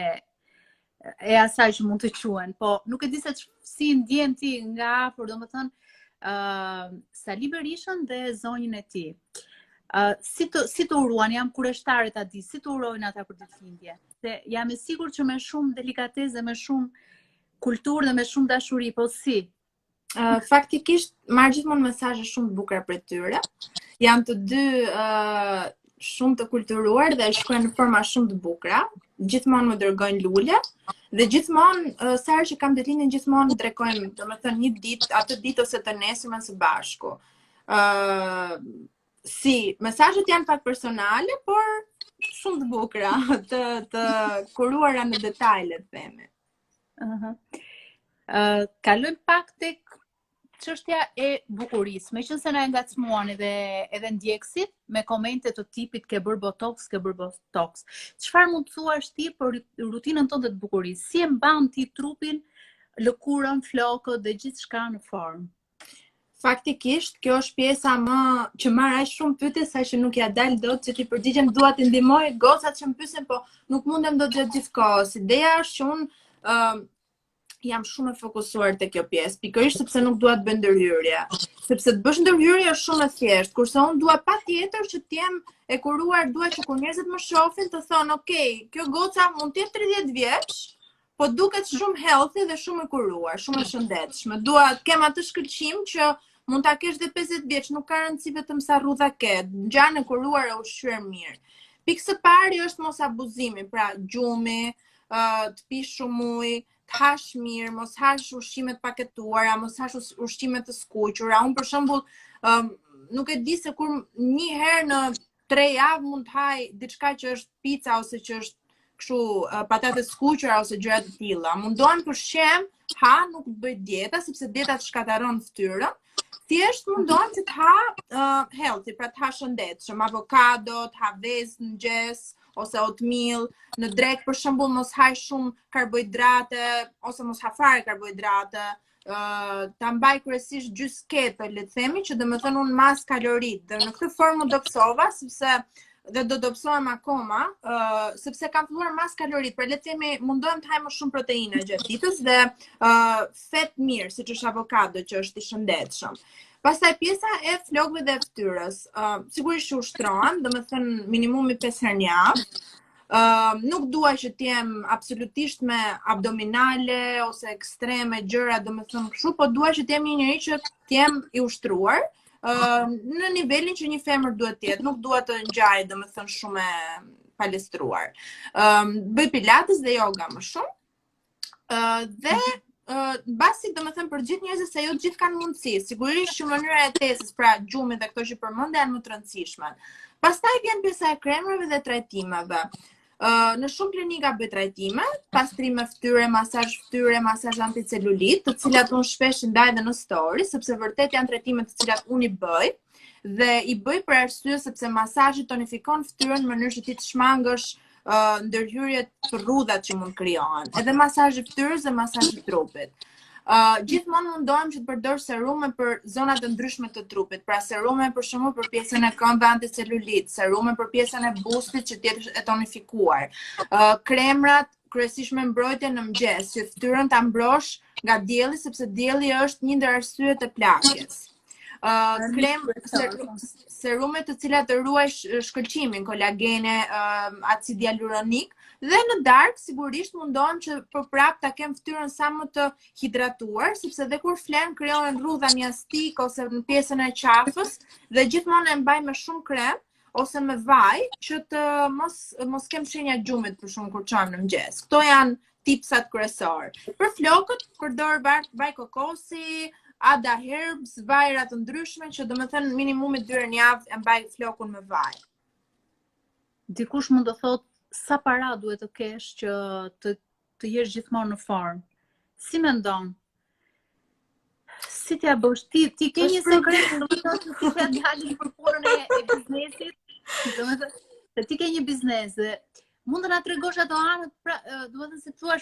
e asaj që mund të quhen, po nuk e di se si ndjen ti nga afër, domethënë, ë uh, Sali Berishën dhe zonjën e tij. Ë uh, si të si të uruan, jam kureshtare ta di, si të urojnë ata për ditëlindje. Se jam e sigurt që me shumë delikatesë dhe me shumë kulturë dhe me shumë dashuri, po si? Uh, faktikisht marr gjithmonë mesazhe shumë të bukura prej tyre. Janë të dy uh, shumë të kulturuar dhe shkruajnë në forma shumë të bukura. Gjithmonë më dërgojnë lule dhe gjithmonë uh, sa herë që kam ditëlindjen gjithmonë drekojmë, domethënë një ditë, atë ditë ose të nesërmen së bashku. Ë uh, si mesazhet janë pak personale, por shumë të bukura, të të kuruara në detaje, të themi. Ëh. Uh -huh. Uh, kalojmë pak tek çështja e bukurisë. Meqenëse na e ngacmuan edhe edhe ndjekësit me komente të tipit ke bërë botox, ke bërë botox. Çfarë mund të thuash ti për rutinën tënde të bukurisë? Si e mban ti trupin, lëkurën, flokët dhe gjithçka në formë? Faktikisht, kjo është pjesa më që marr aq shumë pyetje sa që nuk ia dal dot që t'i përgjigjem, dua t'i ndihmoj gocat që më pyesin, po nuk mundem dot gjatë gjithë kohës. Ideja është që unë uh, jam shumë e fokusuar te kjo pjesë, pikërisht sepse nuk dua të bëj ndërhyrje. Sepse të bësh ndërhyrje është shumë e thjeshtë, kurse unë dua patjetër që të jem e kuruar, dua që kur njerëzit më shohin të thonë, "Ok, kjo goca mund të jetë 30 vjeç, po duket shumë healthy dhe shumë e kuruar, shumë e shëndetshme. Dua të kem atë shkëlqim që mund ta kesh dhe 50 vjeç, nuk ka rëndësi vetëm sa rrudha ke, ngjan e kuruar e ushqyer mirë. Pikë së pari është mos abuzimi, pra gjumi, uh, të pish shumë ujë, të hash mirë, mos hash ushqime të paketuara, mos hash ushqime të skuqura. Unë për shembull, um, nuk e di se kur një herë në tre javë mund të haj diçka që është pica ose që është kështu patate të skuqura ose gjëra të tilla. Mundohem të ushqehem, ha, nuk bëj dieta sepse dieta të shkatërron fytyrën. Thjesht mundohem që të ha uh, healthy, pra të ha shëndetshëm, avokado, të ha vezë në mëngjes ose oatmeal, në drekë për shembull mos haj shumë karbohidrate ose mos ha fare karbohidrate, ta mbaj kryesisht gjysë keto, le të themi, që domethënë unë mas kaloritë, dhe në këtë formë u dobësova, sepse dhe do dobësohem akoma, uh, sepse kam filluar mas kaloritë, pra le të themi mundohem të haj më shumë proteina gjatë ditës dhe uh, fet mirë, siç është avokado që është i shëndetshëm. Pastaj pjesa e flokëve dhe fytyrës, uh, sigurisht që ushtrohem, domethënë minimumi 5 herë në javë, Uh, nuk dua që të jem absolutisht me abdominale ose ekstreme gjëra, domethënë kështu, po dua që të jem një njeri që të jem i ushtruar uh, në nivelin që një femër duhet të jetë, nuk dua të ngjaj, domethënë shumë e palestruar. Um, bëj pilates dhe yoga më shumë. Uh, dhe uh, mbasi domethënë për gjithë njerëzit se jo të gjithë kanë mundësi. Sigurisht që mënyra e jetesës, pra gjumi dhe këto që përmenda janë më të rëndësishme. Pastaj vjen pjesa e kremrave dhe trajtimeve. Uh, në shumë klinika bëj trajtime, pastrime fytyre, masazh fytyre, masazh anticelulit, të cilat unë shpesh ndaj dhe në story, sepse vërtet janë trajtime të cilat unë i bëj dhe i bëj për arsye sepse masazhi tonifikon fytyrën në mënyrë që ti të shmangësh uh, ndërhyrjet për rrudhat që mund krijohen. Edhe masazhi fytyrës dhe masazhi trupit. Uh, gjithmonë mundohem që të përdor serume për zonat e ndryshme të trupit. Pra serume për shembull për pjesën e këmbëve anticelulit, serume për pjesën e bustit që të jetë e tonifikuar. Uh, kremrat kryesisht me mbrojtje në mëngjes, që fytyrën ta mbrosh nga dielli sepse dielli është një ndër arsyet e plakjes. Uh, krem ser, serume të cilat të ruajnë shkëlqimin, kolagene, uh, acid hialuronik dhe në darkë sigurisht mundohem që për prap ta kem fytyrën sa më të hidratuar, sepse dhe kur flen krijohen rrudha në jastik ose në pjesën e qafës dhe gjithmonë e mbaj me shumë krem ose me vaj që të mos mos kem shenja gjumit për shembull kur çohem në mëngjes. Këto janë tipsat kryesor. Për flokët përdor vaj, vaj kokosi, Ada Herbs, vajra të ndryshme që domethënë minimumi dy herë në javë e mbaj flokun me vaj. Dikush mund të thotë sa para duhet të kesh që të të jesh gjithmonë në formë. Si mendon? Si t'ia bësh ti? Ti ke një sekret, domethënë si t'ia dalësh për punën e, e biznesit? Domethënë, se ti ke një biznes dhe mund të na tregosh ato anët, pra, domethënë si thua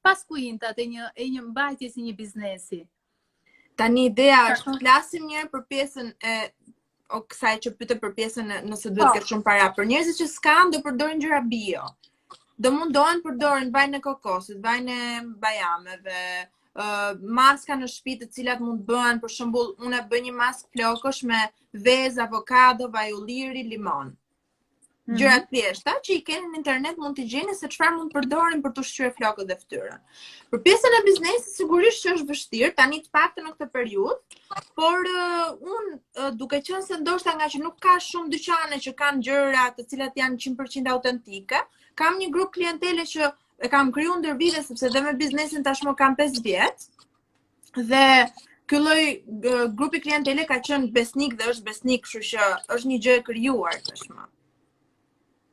pas kuintat e një e një mbajtjes së një biznesi. Tani ideja është të flasim një herë për pjesën e o kësaj që pyete për pjesën e nëse duhet të po. ketë shumë para. Për njerëzit që s'kan, do përdorin gjëra bio. Do mundohen përdorin vajin e kokosit, vajin e bajameve, uh, maska në shtëpi të cilat mund të bëhen, për shembull, unë e bëj një maskë flokësh me vezë, avokado, vaj ulliri, limon. Mm -hmm. Gjëra të thjeshta që i keni në internet mund t'i gjeni se çfarë mund të përdorin për të ushqyer flokët dhe fytyrën. Për pjesën e biznesit sigurisht që është vështirë tani të paktën në këtë periudhë, por uh, unë uh, duke qenë se ndoshta nga që nuk ka shumë dyqane që kanë gjëra të cilat janë 100% autentike, kam një grup klientele që e kam kriju ndër vite sepse dhe me biznesin tashmë kam 5 vjet. Dhe ky lloj grupi klientele ka qenë besnik dhe është besnik, kështu që është një gjë e krijuar tashmë.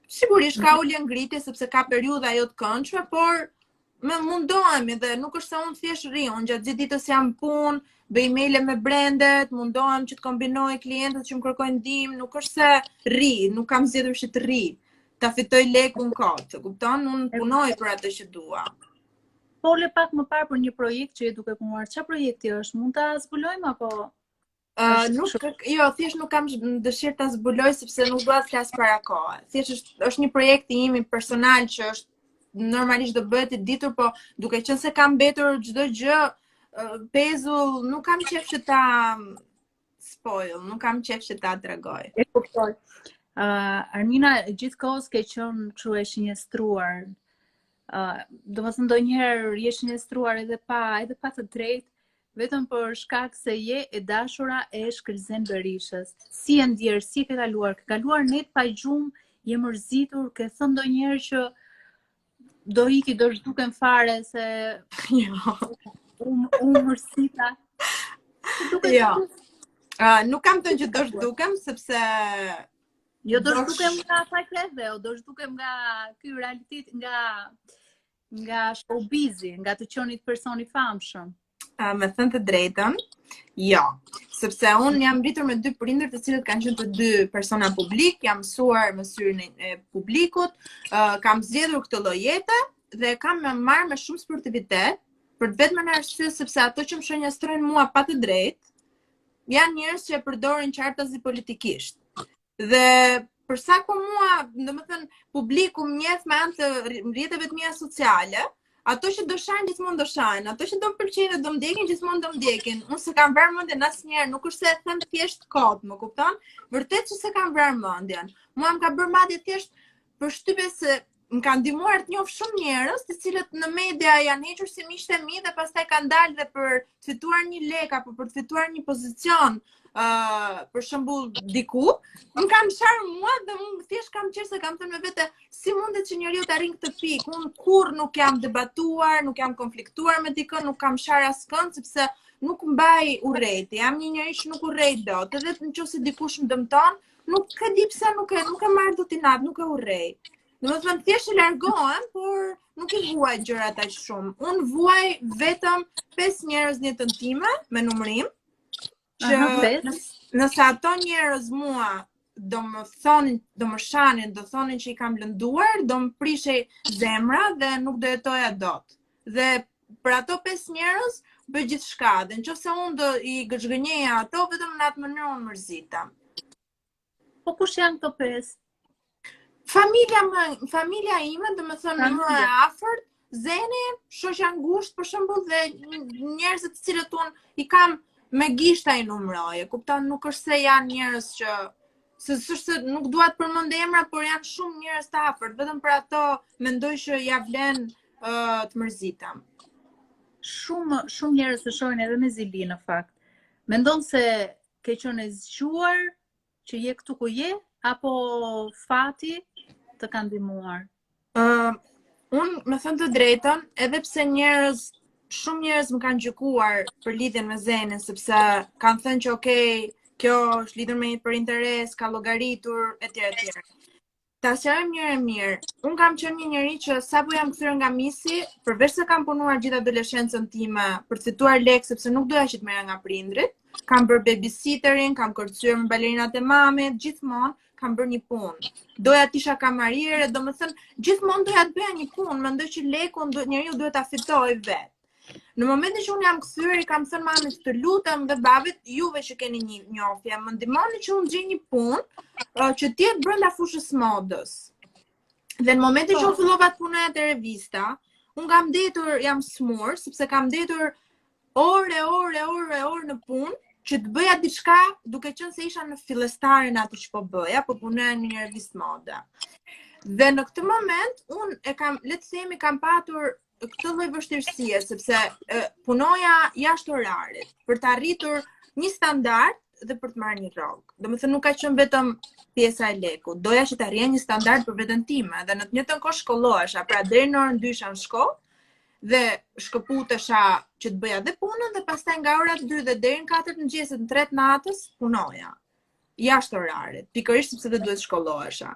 Sigurisht ka mhm. ulje ngritje sepse ka periudha jo të këndshme, por me mundohemi dhe nuk është se unë thjesht rri, unë gjatë gjithë ditës jam punë, bëj emaile me brendet, mundohem që të kombinoj klientët që më kërkojnë ndihmë, nuk është se rri, nuk kam zgjedhur që të rri, ta fitoj lekun kot, kupton? Unë punoj për atë që dua. Fole pak më parë për një projekt që je duke punuar. Çfarë projekti është? Mund ta zbulojmë apo Uh, nuk jo, thjesht nuk kam dëshirë ta zbuloj sepse nuk dua të flas para kohe. Thjesht është është një projekt i imi personal që është normalisht do bëhet i ditur, po duke qenë se ka mbetur çdo gjë uh, pezull, nuk kam qejf që ta spoil, nuk kam qejf që ta tregoj. E kuptoj. Uh, Armina, gjithë kohës ke qenë kështu e shënjestruar. Uh, domethënë ndonjëherë je shënjestruar edhe pa, edhe pa të drejtë, vetëm për shkak se je e dashura e Shkëlzen Berishës. Si je ndjerë, si e ke kaluar? Ke kaluar net pa gjumë, je mërzitur, ke thënë ndonjëherë që do iki, do zhdukem fare se jo. U, u mërzita. Jo. Uh, nuk kam thënë që do zhdukem sepse Jo do zhdukem nga faqja e dheut, do zhdukem nga ky realitet, nga nga showbizi, nga të qenit person i famshëm. Uh, me thënë të drejtën, jo. Sepse unë jam rritur me dy prindër të cilët kanë qenë të dy persona publik, jam mësuar me syrin e publikut, uh, kam zgjedhur këtë lloj jete dhe kam marrë me shumë sportivitet, për të vetmen arsye sepse ato që më shënjestrojnë mua pa të drejtë, janë njerëz që e përdorin qartazi politikisht. Dhe për sa kohë mua, domethënë, publiku më njeh me anë të rrjeteve të mia sociale, ato që do shajnë gjithmonë do shajnë, ato që do më pëlqejnë dhe do më ndjekin gjithmonë do më ndjekin. Unë s'e kam vrarë mendjen asnjëherë, nuk është se e them thjesht kot, më kupton? Vërtet që s'e kam vrarë mendjen. Mua më ka bërë madje thjesht përshtypje se më ka ndihmuar të njoh shumë njerëz, të cilët në media janë hequr si miqtë e mi dhe pastaj kanë dalë dhe për të fituar një lek apo për të fituar një pozicion, ë uh, për shembull diku, më kanë sharë mua dhe unë thjesht kam qeshur se kam thënë me vete, si mundet që njeriu të arrijë këtë pikë? Unë kurrë nuk jam debatuar, nuk jam konfliktuar me dikë, nuk kam sharë askënd sepse nuk mbaj urrejtje. Jam një njeri që nuk urrej dot, edhe në qoftë se dikush më dëmton, nuk e di pse nuk e nuk e marr dot inat, nuk e urrej. Domethënë thjesht i largohem, por nuk i vuaj gjërat aq shumë. Unë vuaj vetëm 5 njerëz në jetën time me numrim, që Aha, nëse ato njerëz mua do më thonin, do më shanin, do thonin që i kam lënduar, do më prishej zemra dhe nuk do jetoja dot. Dhe për ato 5 njerëz bëj gjithçka dhe në qoftë se unë do i zhgënjeja ato, vetëm në atë mënyrë unë mërzitem. Po kush janë këto 5? Familja më, familja ime, domethënë më e afërt, Zeni, shoqja ngushtë për shembull dhe njerëzit të cilët unë i kam Me gishta i numëroj, e kupton, nuk është se janë njerëz që se s'është se nuk dua të përmend emra, por janë shumë njerëz të afërt, vetëm për ato mendoj që ia vlen uh, të mërzitem. Shumë shumë njerëz të shohin edhe me zili në fakt. Mendon se ke qenë e zgjuar që je këtu ku je apo fati të ka ndihmuar? Ë, uh, unë me thënë të drejtën, edhe pse njerëz shumë njerëz më kanë gjykuar për lidhjen me Zenin, sepse kanë thënë që okay, kjo është lidhur me një për interes, ka llogaritur etj etj. Ta sqarojmë njëherë e mirë. Unë kam qenë një njeri që sapo jam kthyer nga misi, përveç se kam punuar gjithë adoleshencën time për të fituar lekë sepse nuk doja që të merrja nga prindrit, kam bërë babysitterin, kam kërcyer me balerinat e mamit, gjithmonë kam bërë një punë. Doja të isha kamariere, domethënë gjithmonë doja të bëja një punë, mendoj që lekun do, njeriu duhet ta fitojë vetë. Në momentin që unë jam kthyer, i kam thënë mamit të lutem dhe babit, juve që keni një njohje, më ndihmoni që unë gjej një punë uh, që të jetë brenda fushës modës. Dhe në momentin që unë po. fillova të punoja te revista, unë kam ndenjtur, jam smur, sepse kam ndenjtur orë, orë, orë, orë në punë, që të bëja diçka duke qenë se isha në fillestaren atë që po bëja, po punoja në një revistë mode. Dhe në këtë moment, unë e kam, le të themi, kam patur këtë lloj vështirësie sepse e, punoja jashtë orarit për të arritur një standard dhe për të marrë një rrogë. Domethënë nuk ka qenë vetëm pjesa e lekut. Doja që të arrija një standard për veten time dhe në të njëjtën kohë shkollohesha, pra deri në orën 2 isha në shkollë dhe shkëputesha që të bëja dhe punën dhe pastaj nga ora 2 dhe deri në 4 të mëngjesit në 3 të natës punoja. jashtë orarit, pikërisht sepse dhe duhet shkollohesha.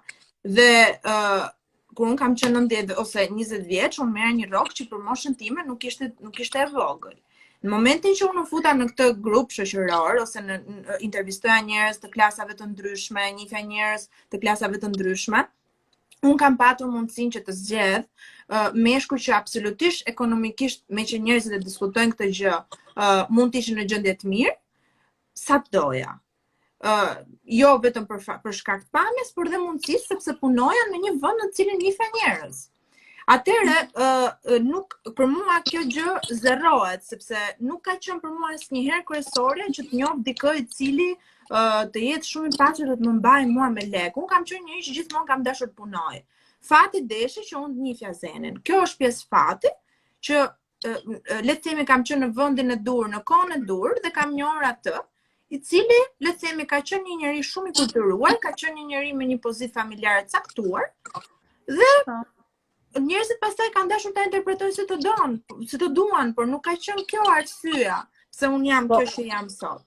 Dhe uh, kur unë kam qenë 19 ose 20 vjeç, unë merrja një rrogë që për moshën time nuk ishte nuk ishte e vogël. Në momentin që unë u futa në këtë grup shoqëror ose në, në intervistoja njerëz të klasave të ndryshme, njihja njerëz të klasave të ndryshme, unë kam patur mundësinë që të zgjedh uh, meshkuj që absolutisht ekonomikisht meqë njerëzit e diskutojnë këtë gjë, uh, mund të ishin në gjendje të mirë, sa të doja. Ë, uh, jo vetëm për për shkak të pamjes, por dhe mundësisë sepse punoja në një vend në të cilin njihja njerëz. Atëherë, ë uh, nuk për mua kjo gjë zerohet sepse nuk ka qenë për mua asnjëherë kryesorja që të njoh dikë i cili uh, të jetë shumë i pasur dhe të më mbajë mua me lekë. Unë kam qenë njeri që gjithmonë kam dashur të punoj. Fati deshi që unë të njihja Zenin. Kjo është pjesë fati që le të themi kam qenë në vendin e duhur, në kohën e duhur dhe kam njohur atë, i cili le të themi ka qenë një njeri shumë i kulturuar, ka qenë një njeri me një pozitë familjare të caktuar dhe po. njerëzit pastaj kanë dashur ta interpretojnë si të don, si të duan, por nuk ka qenë kjo arsyeja pse unë jam po. kjo që jam sot.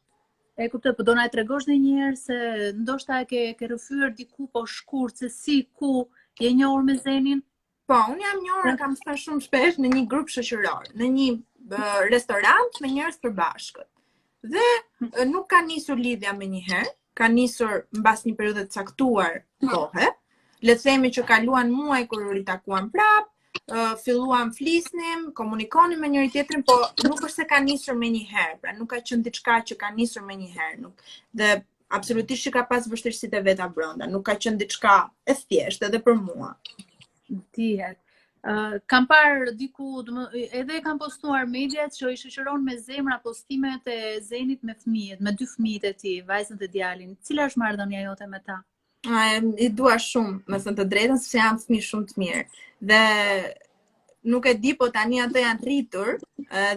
E kuptoj, po do na e tregosh edhe një herë se ndoshta e ke ke rrëfyer diku po shkurt se si ku je njohur me Zenin? Po, unë jam njohur, e kam thënë shumë shpesh në një grup shoqëror, në një restorant me njerëz të përbashkët. Dhe nuk ka nisur lidhja menjëherë, ka nisur mbas një periudhe të caktuar kohe. Le të themi që kaluan muaj kur u ritakuam prap, filluam flisnim, komunikonim me njëri tjetrin, po nuk është se ka nisur menjëherë, pra nuk ka qenë diçka që ka nisur menjëherë, nuk. Dhe absolutisht që ka pas vështirësitë e veta brenda, nuk ka qenë diçka e thjeshtë edhe për mua. Dihet. Uh, kam parë diku, dmë, edhe e kam postuar mediat që i shoqëron me zemra postimet e Zenit me fëmijët, me dy fëmijët e tij, vajzën dhe djalin. Cila është marrëdhënia jote me ta? A, i dua shumë, me thënë të drejtën, sepse janë fëmijë shumë të mirë. Dhe nuk e di, po tani ato janë rritur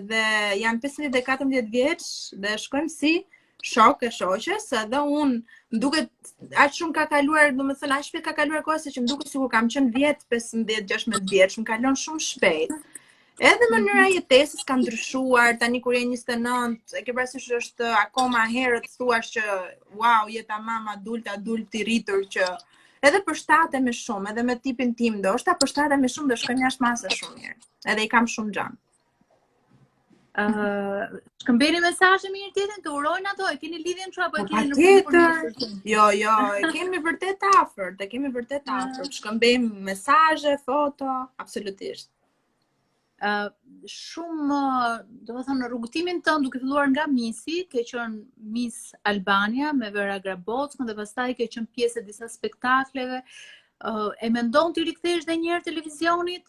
dhe janë 15 dhe 14 vjeç dhe shkojmë si shok e shoqe, se edhe unë më duket aq shumë ka kaluar, domethënë aq shpejt ka kaluar koha se që më duket sikur kam qenë 10, 15, 16 vjeç, më kalon shumë shpejt. Edhe mënyra e jetesës ka ndryshuar, tani kur je 29, e ke parasysh është akoma herët të thuash që wow, je tamam adult, adult i rritur që edhe përshtatemi shumë, edhe me tipin tim ndoshta përshtatemi shumë dhe shkojmë jashtë mase shumë mirë. Edhe i kam shumë xhan. Ë, uh, shkëmbeni mesazhe me njëri tjetrin, të urojnë ato, e keni lidhjen kështu apo e po, keni në punë? Jo, jo, e kemi vërtet të afërt, e kemi vërtet të afërt. Shkëmbejmë mesazhe, foto, absolutisht. Ë, uh, shumë, domethënë në rrugëtimin tënd duke filluar nga Misi, ke qenë Miss Albania me Vera Grabockën dhe pastaj ke qenë pjesë e disa spektakleve. Uh, e mendon t'i rikthehesh edhe një herë televizionit?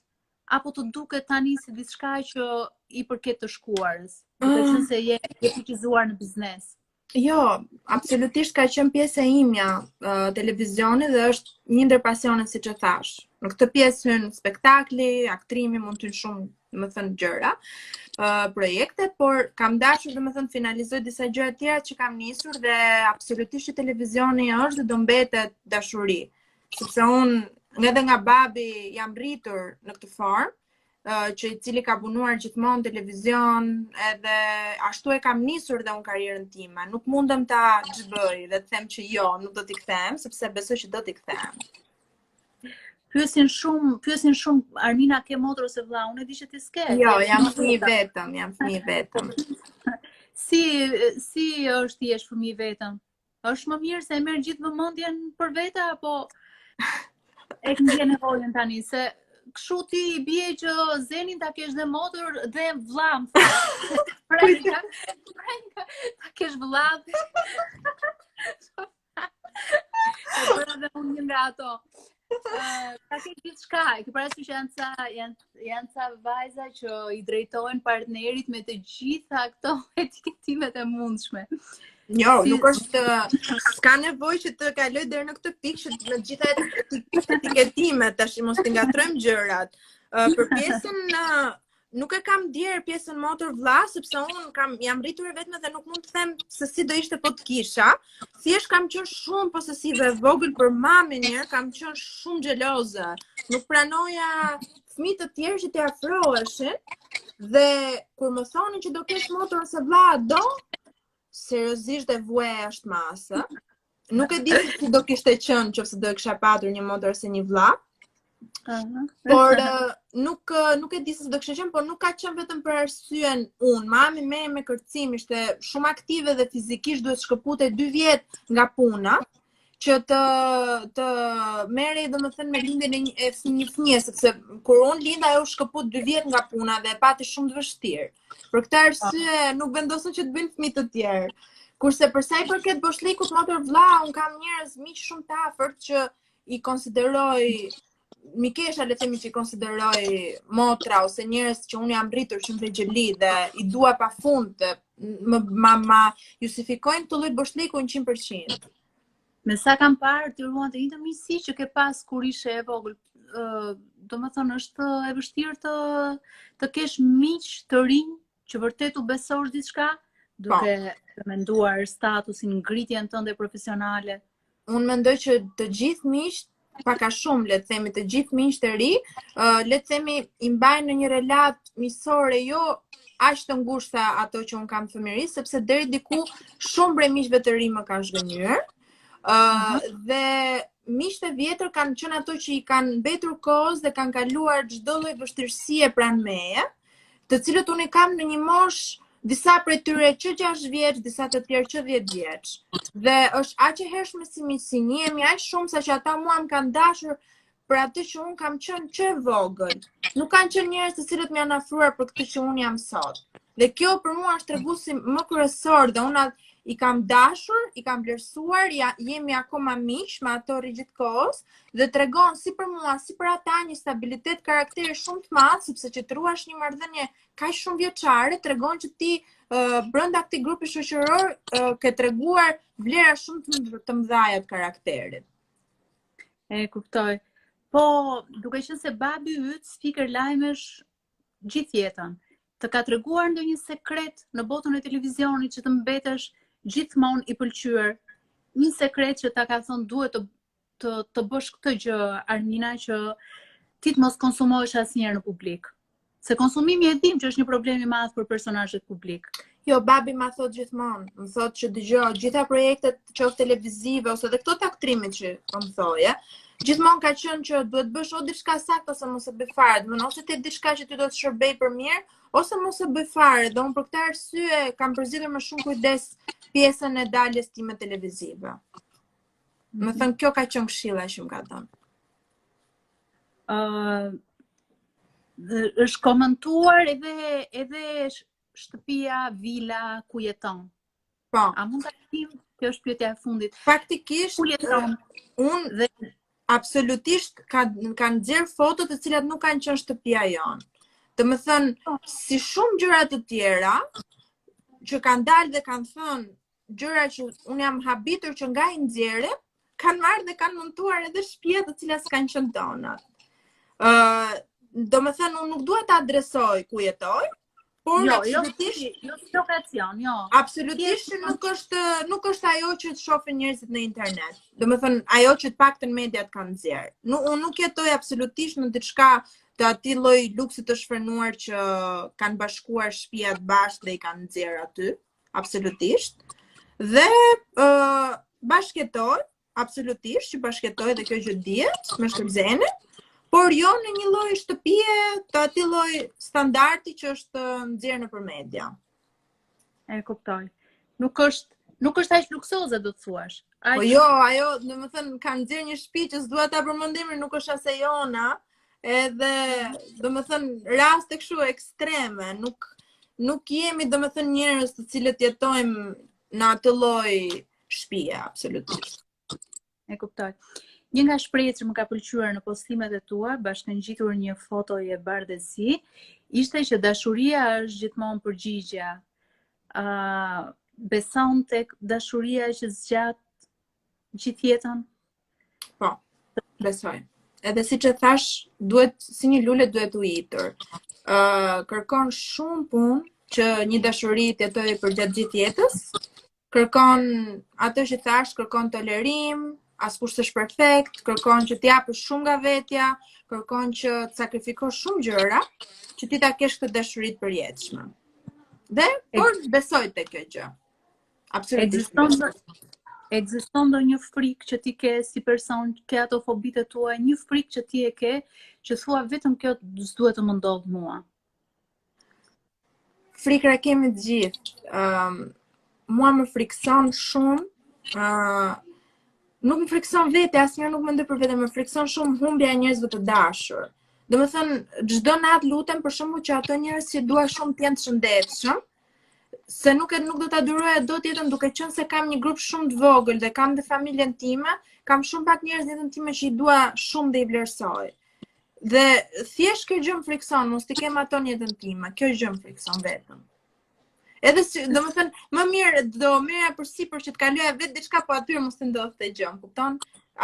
apo të duket tani si diçka që i përket të shkuarës, duke ah. qenë se je e fuqizuar në biznes? Jo, absolutisht ka qenë pjesë e imja uh, televizioni dhe është një ndër pasionet siç e thashë. Në këtë pjesë hyn spektakli, aktrimi, mund të hyn shumë, domethënë gjëra, uh, projekte, por kam dashur domethënë finalizoj disa gjëra të tjera që kam nisur dhe absolutisht që televizioni është dhe do mbetet dashuri. Sepse unë nga edhe nga babi jam rritur në këtë formë, që i cili ka punuar gjithmonë në televizion, edhe ashtu e kam nisur dhe unë karrierën time. Nuk mundem ta zhbëj dhe të them që jo, nuk do t'i kthehem, sepse besoj që do t'i kthehem. Pyesin shumë, pyesin shumë Armina ke motër ose vëlla, unë e di që ti s'ke. Jo, jam fëmijë vetëm, jam fëmijë vetëm. si si është të jesh fëmijë vetëm? Është më mirë se e merr gjithë vëmendjen për vete apo e ke ndje nevojën tani se kështu ti i bie që Zenin ta kesh dhe motër dhe vëlla, më fal. Prenga, prenga, ta kesh vëlla. E bëra dhe unë një nga ato. Uh, ta kesh gjithçka, e ke parasysh që janë ca janë janë ca vajza që i drejtohen partnerit me të gjitha këto etiketimet e mundshme. Jo, si... nuk është s'ka nevojë që të kaloj deri në këtë pikë që me të gjitha etiketimet tash mos t'i ngatërrojmë gjërat. Uh, për pjesën uh, nuk e kam ndier pjesën motër vlla sepse unë kam jam rritur e vetme dhe nuk mund të them se si do ishte po të kisha. Thjesht kam qenë shumë posesive e vogël për mamin një, kam qenë shumë xheloze. Nuk pranoja fëmijë të tjerë që t'i afroheshin dhe kur më thonin që do kesh motër ose vlla, do seriozisht e vuaja jashtë mase. Nuk e di se si do kishte qenë nëse do e kisha patur një motër ose një vlla. Uh -huh. Por nuk nuk e di se si do kishte qenë, por nuk ka qenë vetëm për arsyen unë. Mami me me kërcim ishte shumë aktive dhe fizikisht duhet shkëputej 2 vjet nga puna që të të merrej domethënë me lindjen e një, e një fëmije sepse kur unë linda ajo u shkëput 2 vjet nga puna dhe e pati shumë të vështirë. Për këtë arsye nuk vendosën që të bëjnë fëmijë të tjerë. Kurse për sa i përket boshllëkut motër vlla, unë kam njerëz miq shumë të afërt që i konsideroj mikesha le të themi që i konsideroj motra ose njerëz që unë jam rritur që në vegjëli dhe i dua pafund dhe më ma, ma justifikojnë këtë lloj boshllëku 100%. Me sa kam parë, ti ruan të njëjtën miqësi që ke pas kur ishe e vogël. Ë, domethënë është e vështirë të të kesh miq të rinj që vërtet u besosh diçka, duke po. menduar statusin, ngritjen tënde profesionale. Unë mendoj që të gjithë miqtë pak a shumë, le të themi, të gjithë miqtë e ri, uh, le të themi i mbajnë në një relatë miqësore jo aq të ngushtë sa ato që unë kam fëmijërisë, sepse deri diku shumë prej miqve të ri më kanë zhgënjyer. Ë uh, mm -hmm. dhe miqtë e vjetër kanë qenë ato që i kanë mbetur kohës dhe kanë kaluar çdo lloj vështirësie pranë meje, të cilët unë i kam në një moshë disa prej tyre që 6 vjeç, disa të tjerë që 10 vjeç. Dhe është aq e hershme si miqësi, njihemi aq shumë sa që ata mua më kanë dashur për atë që unë kam qenë që e vogël. Nuk kanë qenë njerëz të cilët më janë afruar për këtë që unë jam sot. Dhe kjo për mua është treguesi më kryesor dhe unë i kam dashur, i kam vlerësuar, ja, jemi akoma miq me ato rri gjithë kohës dhe tregon si për mua, si për ata një stabilitet karakteri shumë të madh, sepse që të ruash një marrëdhënie kaq shumë vjeçare tregon që ti uh, brenda këtij grupi shoqëror uh, ke treguar vlera shumë të, të mëdha të karakterit. E kuptoj. Po, duke qenë se babi yt spiker lajmesh gjithë jetën, të ka treguar ndonjë sekret në botën e televizionit që të mbetesh gjithmonë i pëlqyer? Një sekret që ta ka thënë duhet të të të bësh këtë gjë Armina që ti të mos konsumohesh asnjëherë në publik. Se konsumimi e dim që është një problem i madh për personazhet publik. Jo, babi ma thot gjithmonë, më thot që dëgjo, gjitha projektet qoftë televizive ose edhe këto të aktrimit që po më thoje, gjithmonë ka qenë që duhet bësh o diçka saktë ose mos e bëj fare, domethënë ose ti diçka që ty do të shërbej për mirë, ose mos e bëj fare. Dhe unë për këtë arsye kam përzgjedhur me shumë kujdes pjesën e daljes time televizive. Me mhm. thënë, kjo ka qenë këshilla që më ka dhënë. Uh, është komentuar edhe edhe shtëpia, vila ku jeton. Po. A mund ta dim? Kjo është pyetja e fundit. Faktikisht, ku jeton? Unë dhe absolutisht ka kanë nxjerr foto të cilat nuk kanë qenë shtëpia jonë. Domethënë, po. si shumë gjëra të tjera, që kanë dalë dhe kanë thënë gjëra që unë jam habitur që nga i nxjerrin, kanë marrë dhe kanë montuar edhe shtëpia të cilat s'kanë qenë tonat. Ë, uh, domethënë unë nuk dua ta adresoj ku jetoj, por jo, jo absolutisht jo, jo si lokacion, jo. Absolutisht nuk është nuk është ajo që të shohin njerëzit në internet. Domethënë ajo që të paktën mediat kanë nxjerrë. Nuk unë nuk jetoj absolutisht në diçka të atij lloj luksi të shfrenuar që kanë bashkuar shtëpiat bashkë dhe i kanë nxjerrë aty. Absolutisht. Dhe ë uh, bashkëjetoj, absolutisht që bashkëjetoj dhe kjo gjë dihet me Shkëlzenin, por jo në një lloj shtëpie të atij lloj standardi që është nxjerrë nëpër media. E kuptoj. Nuk është nuk është aq luksoze do të thuash. Aq... Po jo, ajo, domethënë, kanë nxjerrë një shtëpi që s'dua ta përmend emrin, nuk është as e jona, edhe, domethënë, raste kështu ekstreme, nuk nuk jemi, domethënë, njerëz të cilët jetojmë në atë lloj shtëpie, absolutisht. E kuptoj. Një nga shprehjet që më ka pëlqyer në postimet e tua, bashkëngjitur një fotoje bardhezi, ishte që dashuria është gjithmonë përgjigja. Ë uh, beson tek dashuria që zgjat gjithë jetën? Po, besoj. Edhe siç e thashë, duhet si një lule duhet ujitur. Ë uh, kërkon shumë punë që një dashuri të jetojë përgjatë gjithë jetës. Kërkon atë që thashë, kërkon tolerim, askush s'është perfekt, kërkon që të japësh shumë nga vetja, kërkon që të sakrifikosh shumë gjëra që ti ta kesh këtë dashuri të përjetshme. Dhe por besoj te kjo gjë. Absolutisht. Ekziston ekziston ndonjë frikë që ti ke si person, ke ato fobitë e tua, një frikë që ti e ke, që thua vetëm kjo s'duhet të më ndodhë mua. Frikra kemi të gjithë. Ëm um, mua më frikson shumë, ë uh, nuk më frikson vetja, asnjëherë nuk mendoj për veten, më frikson shumë humbja e njerëzve të dashur. Domethënë, çdo natë lutem për shembull që ato njerëz që dua shumë të jenë të shëndetshëm, se nuk e nuk do ta duroja dot jetën duke qenë se kam një grup shumë të vogël dhe kam dhe familjen time, kam shumë pak njerëz në jetën time që i dua shumë dhe i vlerësoj. Dhe thjesht kjo gjë më frikson, mos t'i kem ato në jetën time. Kjo gjë më frikson vetëm. Edhe si, domethënë, më mirë do merrja përsipër që të kaloja vetë diçka, po atyre mos të ndodhte gjë, më kupton?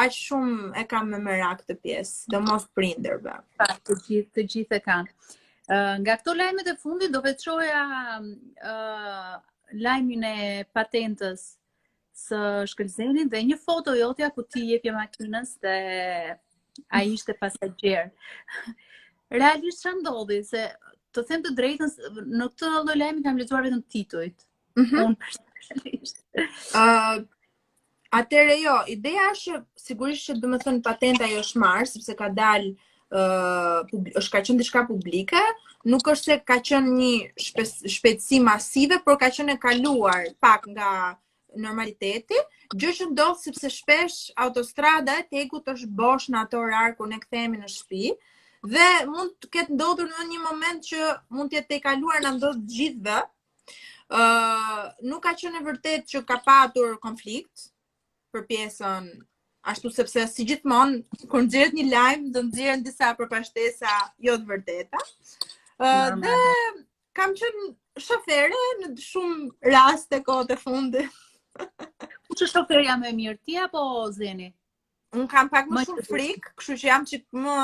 Aq shumë e kam me merak këtë pjesë, sidomos prindërve. Të gjithë, të gjithë e kanë. Nga këto lajmet e fundit do veçoja uh, lajmin e patentës së Shkëlzenit dhe një foto jotja ku ti jepje makinës dhe ai ishte pasagjer. Realisht ça ndodhi se të them të drejtën në këtë lloj lajmi kam lexuar vetëm titujt. Mm -hmm. Unë personalisht. Ë uh, Atëherë jo, ideja është që sigurisht që domethënë patenta i është marrë sepse ka dalë uh, është ka qenë diçka publike, nuk është se ka qenë një shpe, shpejtësi masive, por ka qenë e kaluar pak nga normaliteti, gjë që ndodh sepse shpesh autostrada e TEG-ut është bosh në ato orar kur ne kthehemi në shtëpi dhe mund të ketë ndodhur në një moment që mund të jetë tejkaluar na ndodh të gjithëve, Ë, uh, nuk ka qenë e vërtetë që ka patur konflikt për pjesën ashtu sepse si gjithmonë kur nxirret një lajm do nxirren disa prapashtesa jo të vërteta. Ë uh, dhe kam qenë shofere në shumë raste kohët e fundit. Kush është shoferja më e mirë, ti apo Zeni? Unë kam pak më shumë frikë, kështu që jam çik më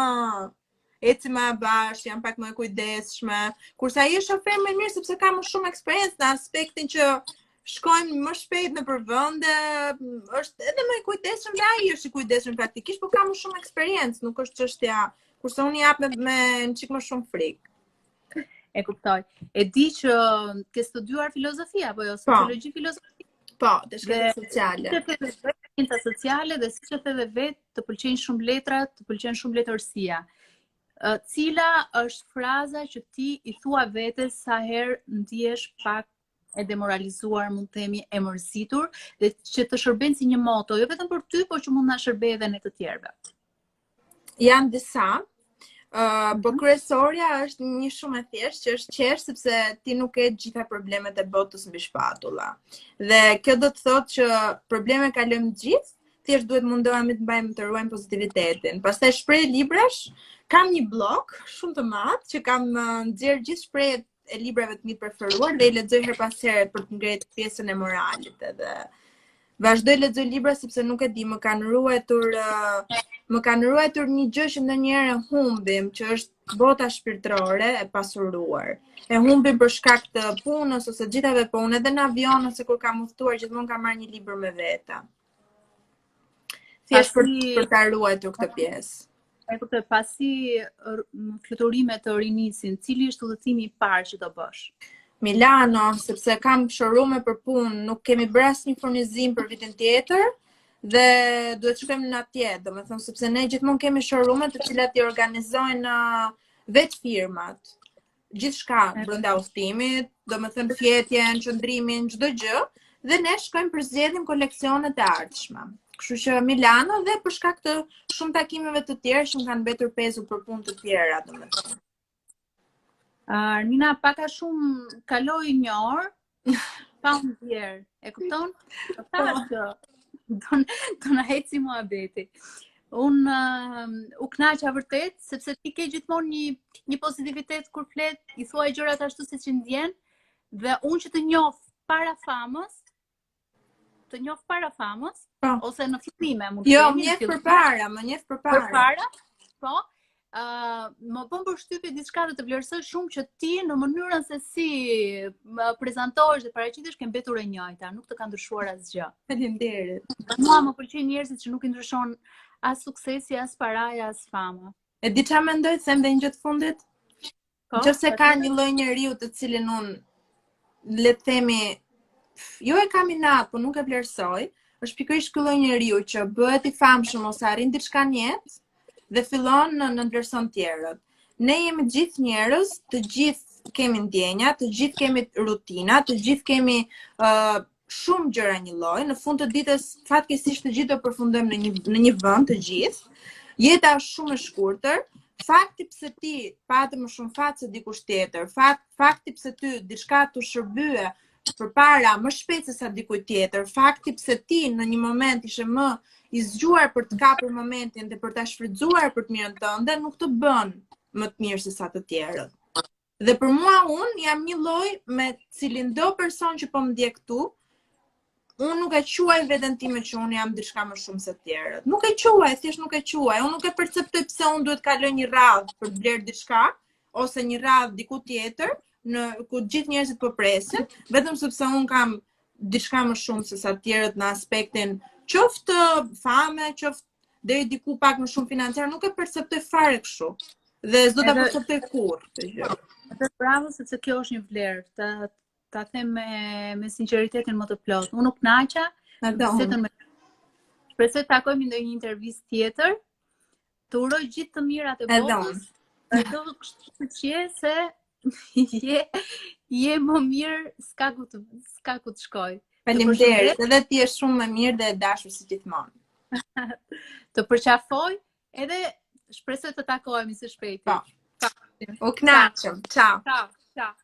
eci më avash, jam pak më e kujdesshme. Kurse ai është shofer më i mirë sepse ka më shumë eksperiencë në aspektin që shkojmë më shpejt nëpër vende, është edhe më i kujdesshëm dhe ai është i kujdesshëm praktikisht, por ka më shumë eksperiencë, nuk është çështja kurse unë jap me me një çik më shumë frikë. E kuptoj. E di që ke studiuar filozofi apo jo? Po. Sociologji filozofi? Po, dhe shkenca sociale. Shkenca sociale dhe siç e the dhe vetë, të pëlqejnë shumë letrat, të pëlqen shumë letërsia. Cila është fraza që ti i thua vetes sa herë ndihesh pak e demoralizuar, mund të themi e mërzitur dhe që të shërben si një moto, jo vetëm për ty, por që mund na shërbejë edhe ne të tjerëve. Janë disa, Uh, po mhm. kryesorja është një shumë e thjeshtë që është qesh sepse ti nuk ke gjitha problemet e botës mbi shpatulla. Dhe kjo do të thotë që probleme kalojmë të gjithë. Thjesht duhet mundohemi të mbajmë të ruajmë pozitivitetin. Pastaj shprehje librash, kam një blok shumë të madh që kam nxjerr gjithë shprehjet e librave të mi të preferuar dhe i lexoj herë pas here për të ngritur pjesën e moralit edhe vazhdoj lexoj libra sepse nuk e di, më kanë ruajtur më kanë ruajtur një gjë që ndonjëherë e humbim, që është bota shpirtërore e pasuruar. E humbim për shkak të punës ose të gjithave, po unë edhe në avion ose kur kam udhëtuar gjithmonë kam marrë një libër me vete. Thjesht për për ta ruajtur këtë pjesë. E kuptoj, pasi fluturimet të rinisin, cili është udhëtimi i parë që do bësh? Milano, sepse kam showroom për punë, nuk kemi bërë asnjë furnizim për vitin tjetër dhe duhet të shkojmë në atje, domethënë sepse ne gjithmonë kemi showroom të cilat i organizojnë uh, vetë firmat. Gjithçka brenda udhëtimit, domethënë fjetjen, qëndrimin, çdo gjë dhe ne shkojmë përzgjedhim koleksionet e ardhshme. Kështu që Milano dhe për shkak të shumë takimeve të tjera që më kanë mbetur pezull për punë të tjera, domethënë. Armina, pak a shumë kaloi një orë, pa u ndjerë, e kupton? Po thashë që do, do na eci muhabeti. Unë uh, u knaqa vërtet, sepse ti ke gjithmonë një, një pozitivitet kur flet, i thua gjërat ashtu siç i ndjen, dhe unë që të njoh para famës, të njoh para famës, po. ose në fillime mund të Jo, më njeh përpara, më njeh përpara. Përpara, po. Ë, uh, më bën përshtypje diçka dhe të vlerësoj shumë që ti në mënyrën se si më prezantohesh dhe paraqitesh ke mbetur e njëjta, nuk të ka ndryshuar asgjë. Faleminderit. Mua më pëlqejnë njerëzit që nuk i ndryshon as suksesi, as paraja, as fama. E di çfarë mendoj, them dhe një gjë të fundit? Po, Në qoftë se ka një lloj njeriu të cilin unë le të themi jo e kam inat, po nuk e vlerësoj, është pikërisht ky lloj njeriu që bëhet i famshëm ose arrin diçka në jetë dhe fillon në nënvlerëson të tjerët. Ne jemi të gjithë njerëz, të gjithë kemi ndjenja, të gjithë kemi rutina, të gjithë kemi uh, shumë gjëra njëlloj, në fund të ditës fatkeqësisht të gjithë do përfundojmë në një në një vend të gjithë. Jeta është shumë e shkurtër. Fakti pse ti pate më shumë fat se dikush tjetër, fat fakti pse ty diçka t'u shërbye përpara më shpejt se sa dikujt tjetër, fakti pse ti në një moment ishe më i zgjuar për të kapur momentin dhe për ta shfrytëzuar për të mirën tënde, nuk të bën më të mirë se sa të tjerët. Dhe për mua unë jam një lloj me cilindo person që po më ndjek këtu, unë nuk e quaj veten time që unë jam diçka më shumë se të tjerët. Nuk e quaj, thjesht nuk e quaj. Unë nuk e perceptoj pse unë duhet kaloj një radhë për të blerë diçka ose një radhë diku tjetër, në ku gjithë njerëzit po presin, vetëm sepse unë kam diçka më shumë se sa të tjerët në aspektin qoftë fame, qoftë deri diku pak më shumë financiar, nuk e perceptoj fare kështu. Dhe s'do ta perceptoj kurrë këtë gjë. Edhe bravo sepse kjo është një vlerë, ta ta them me me sinqeritetin më të plotë. Unë u kënaqa me bisedën me Shpresoj të takohemi në ndonjë intervistë tjetër. Të uroj gjithë të mirat e botës. Edhe kështu siç je se je je më mirë, s'ka ku të s'ka ku të shkoj. Faleminderit, edhe ti je shumë e mirë dhe e dashur si gjithmonë. të përqafoj edhe shpresoj të takohemi së shpejti. Po. U kënaqëm. Ciao. Ciao. Ciao.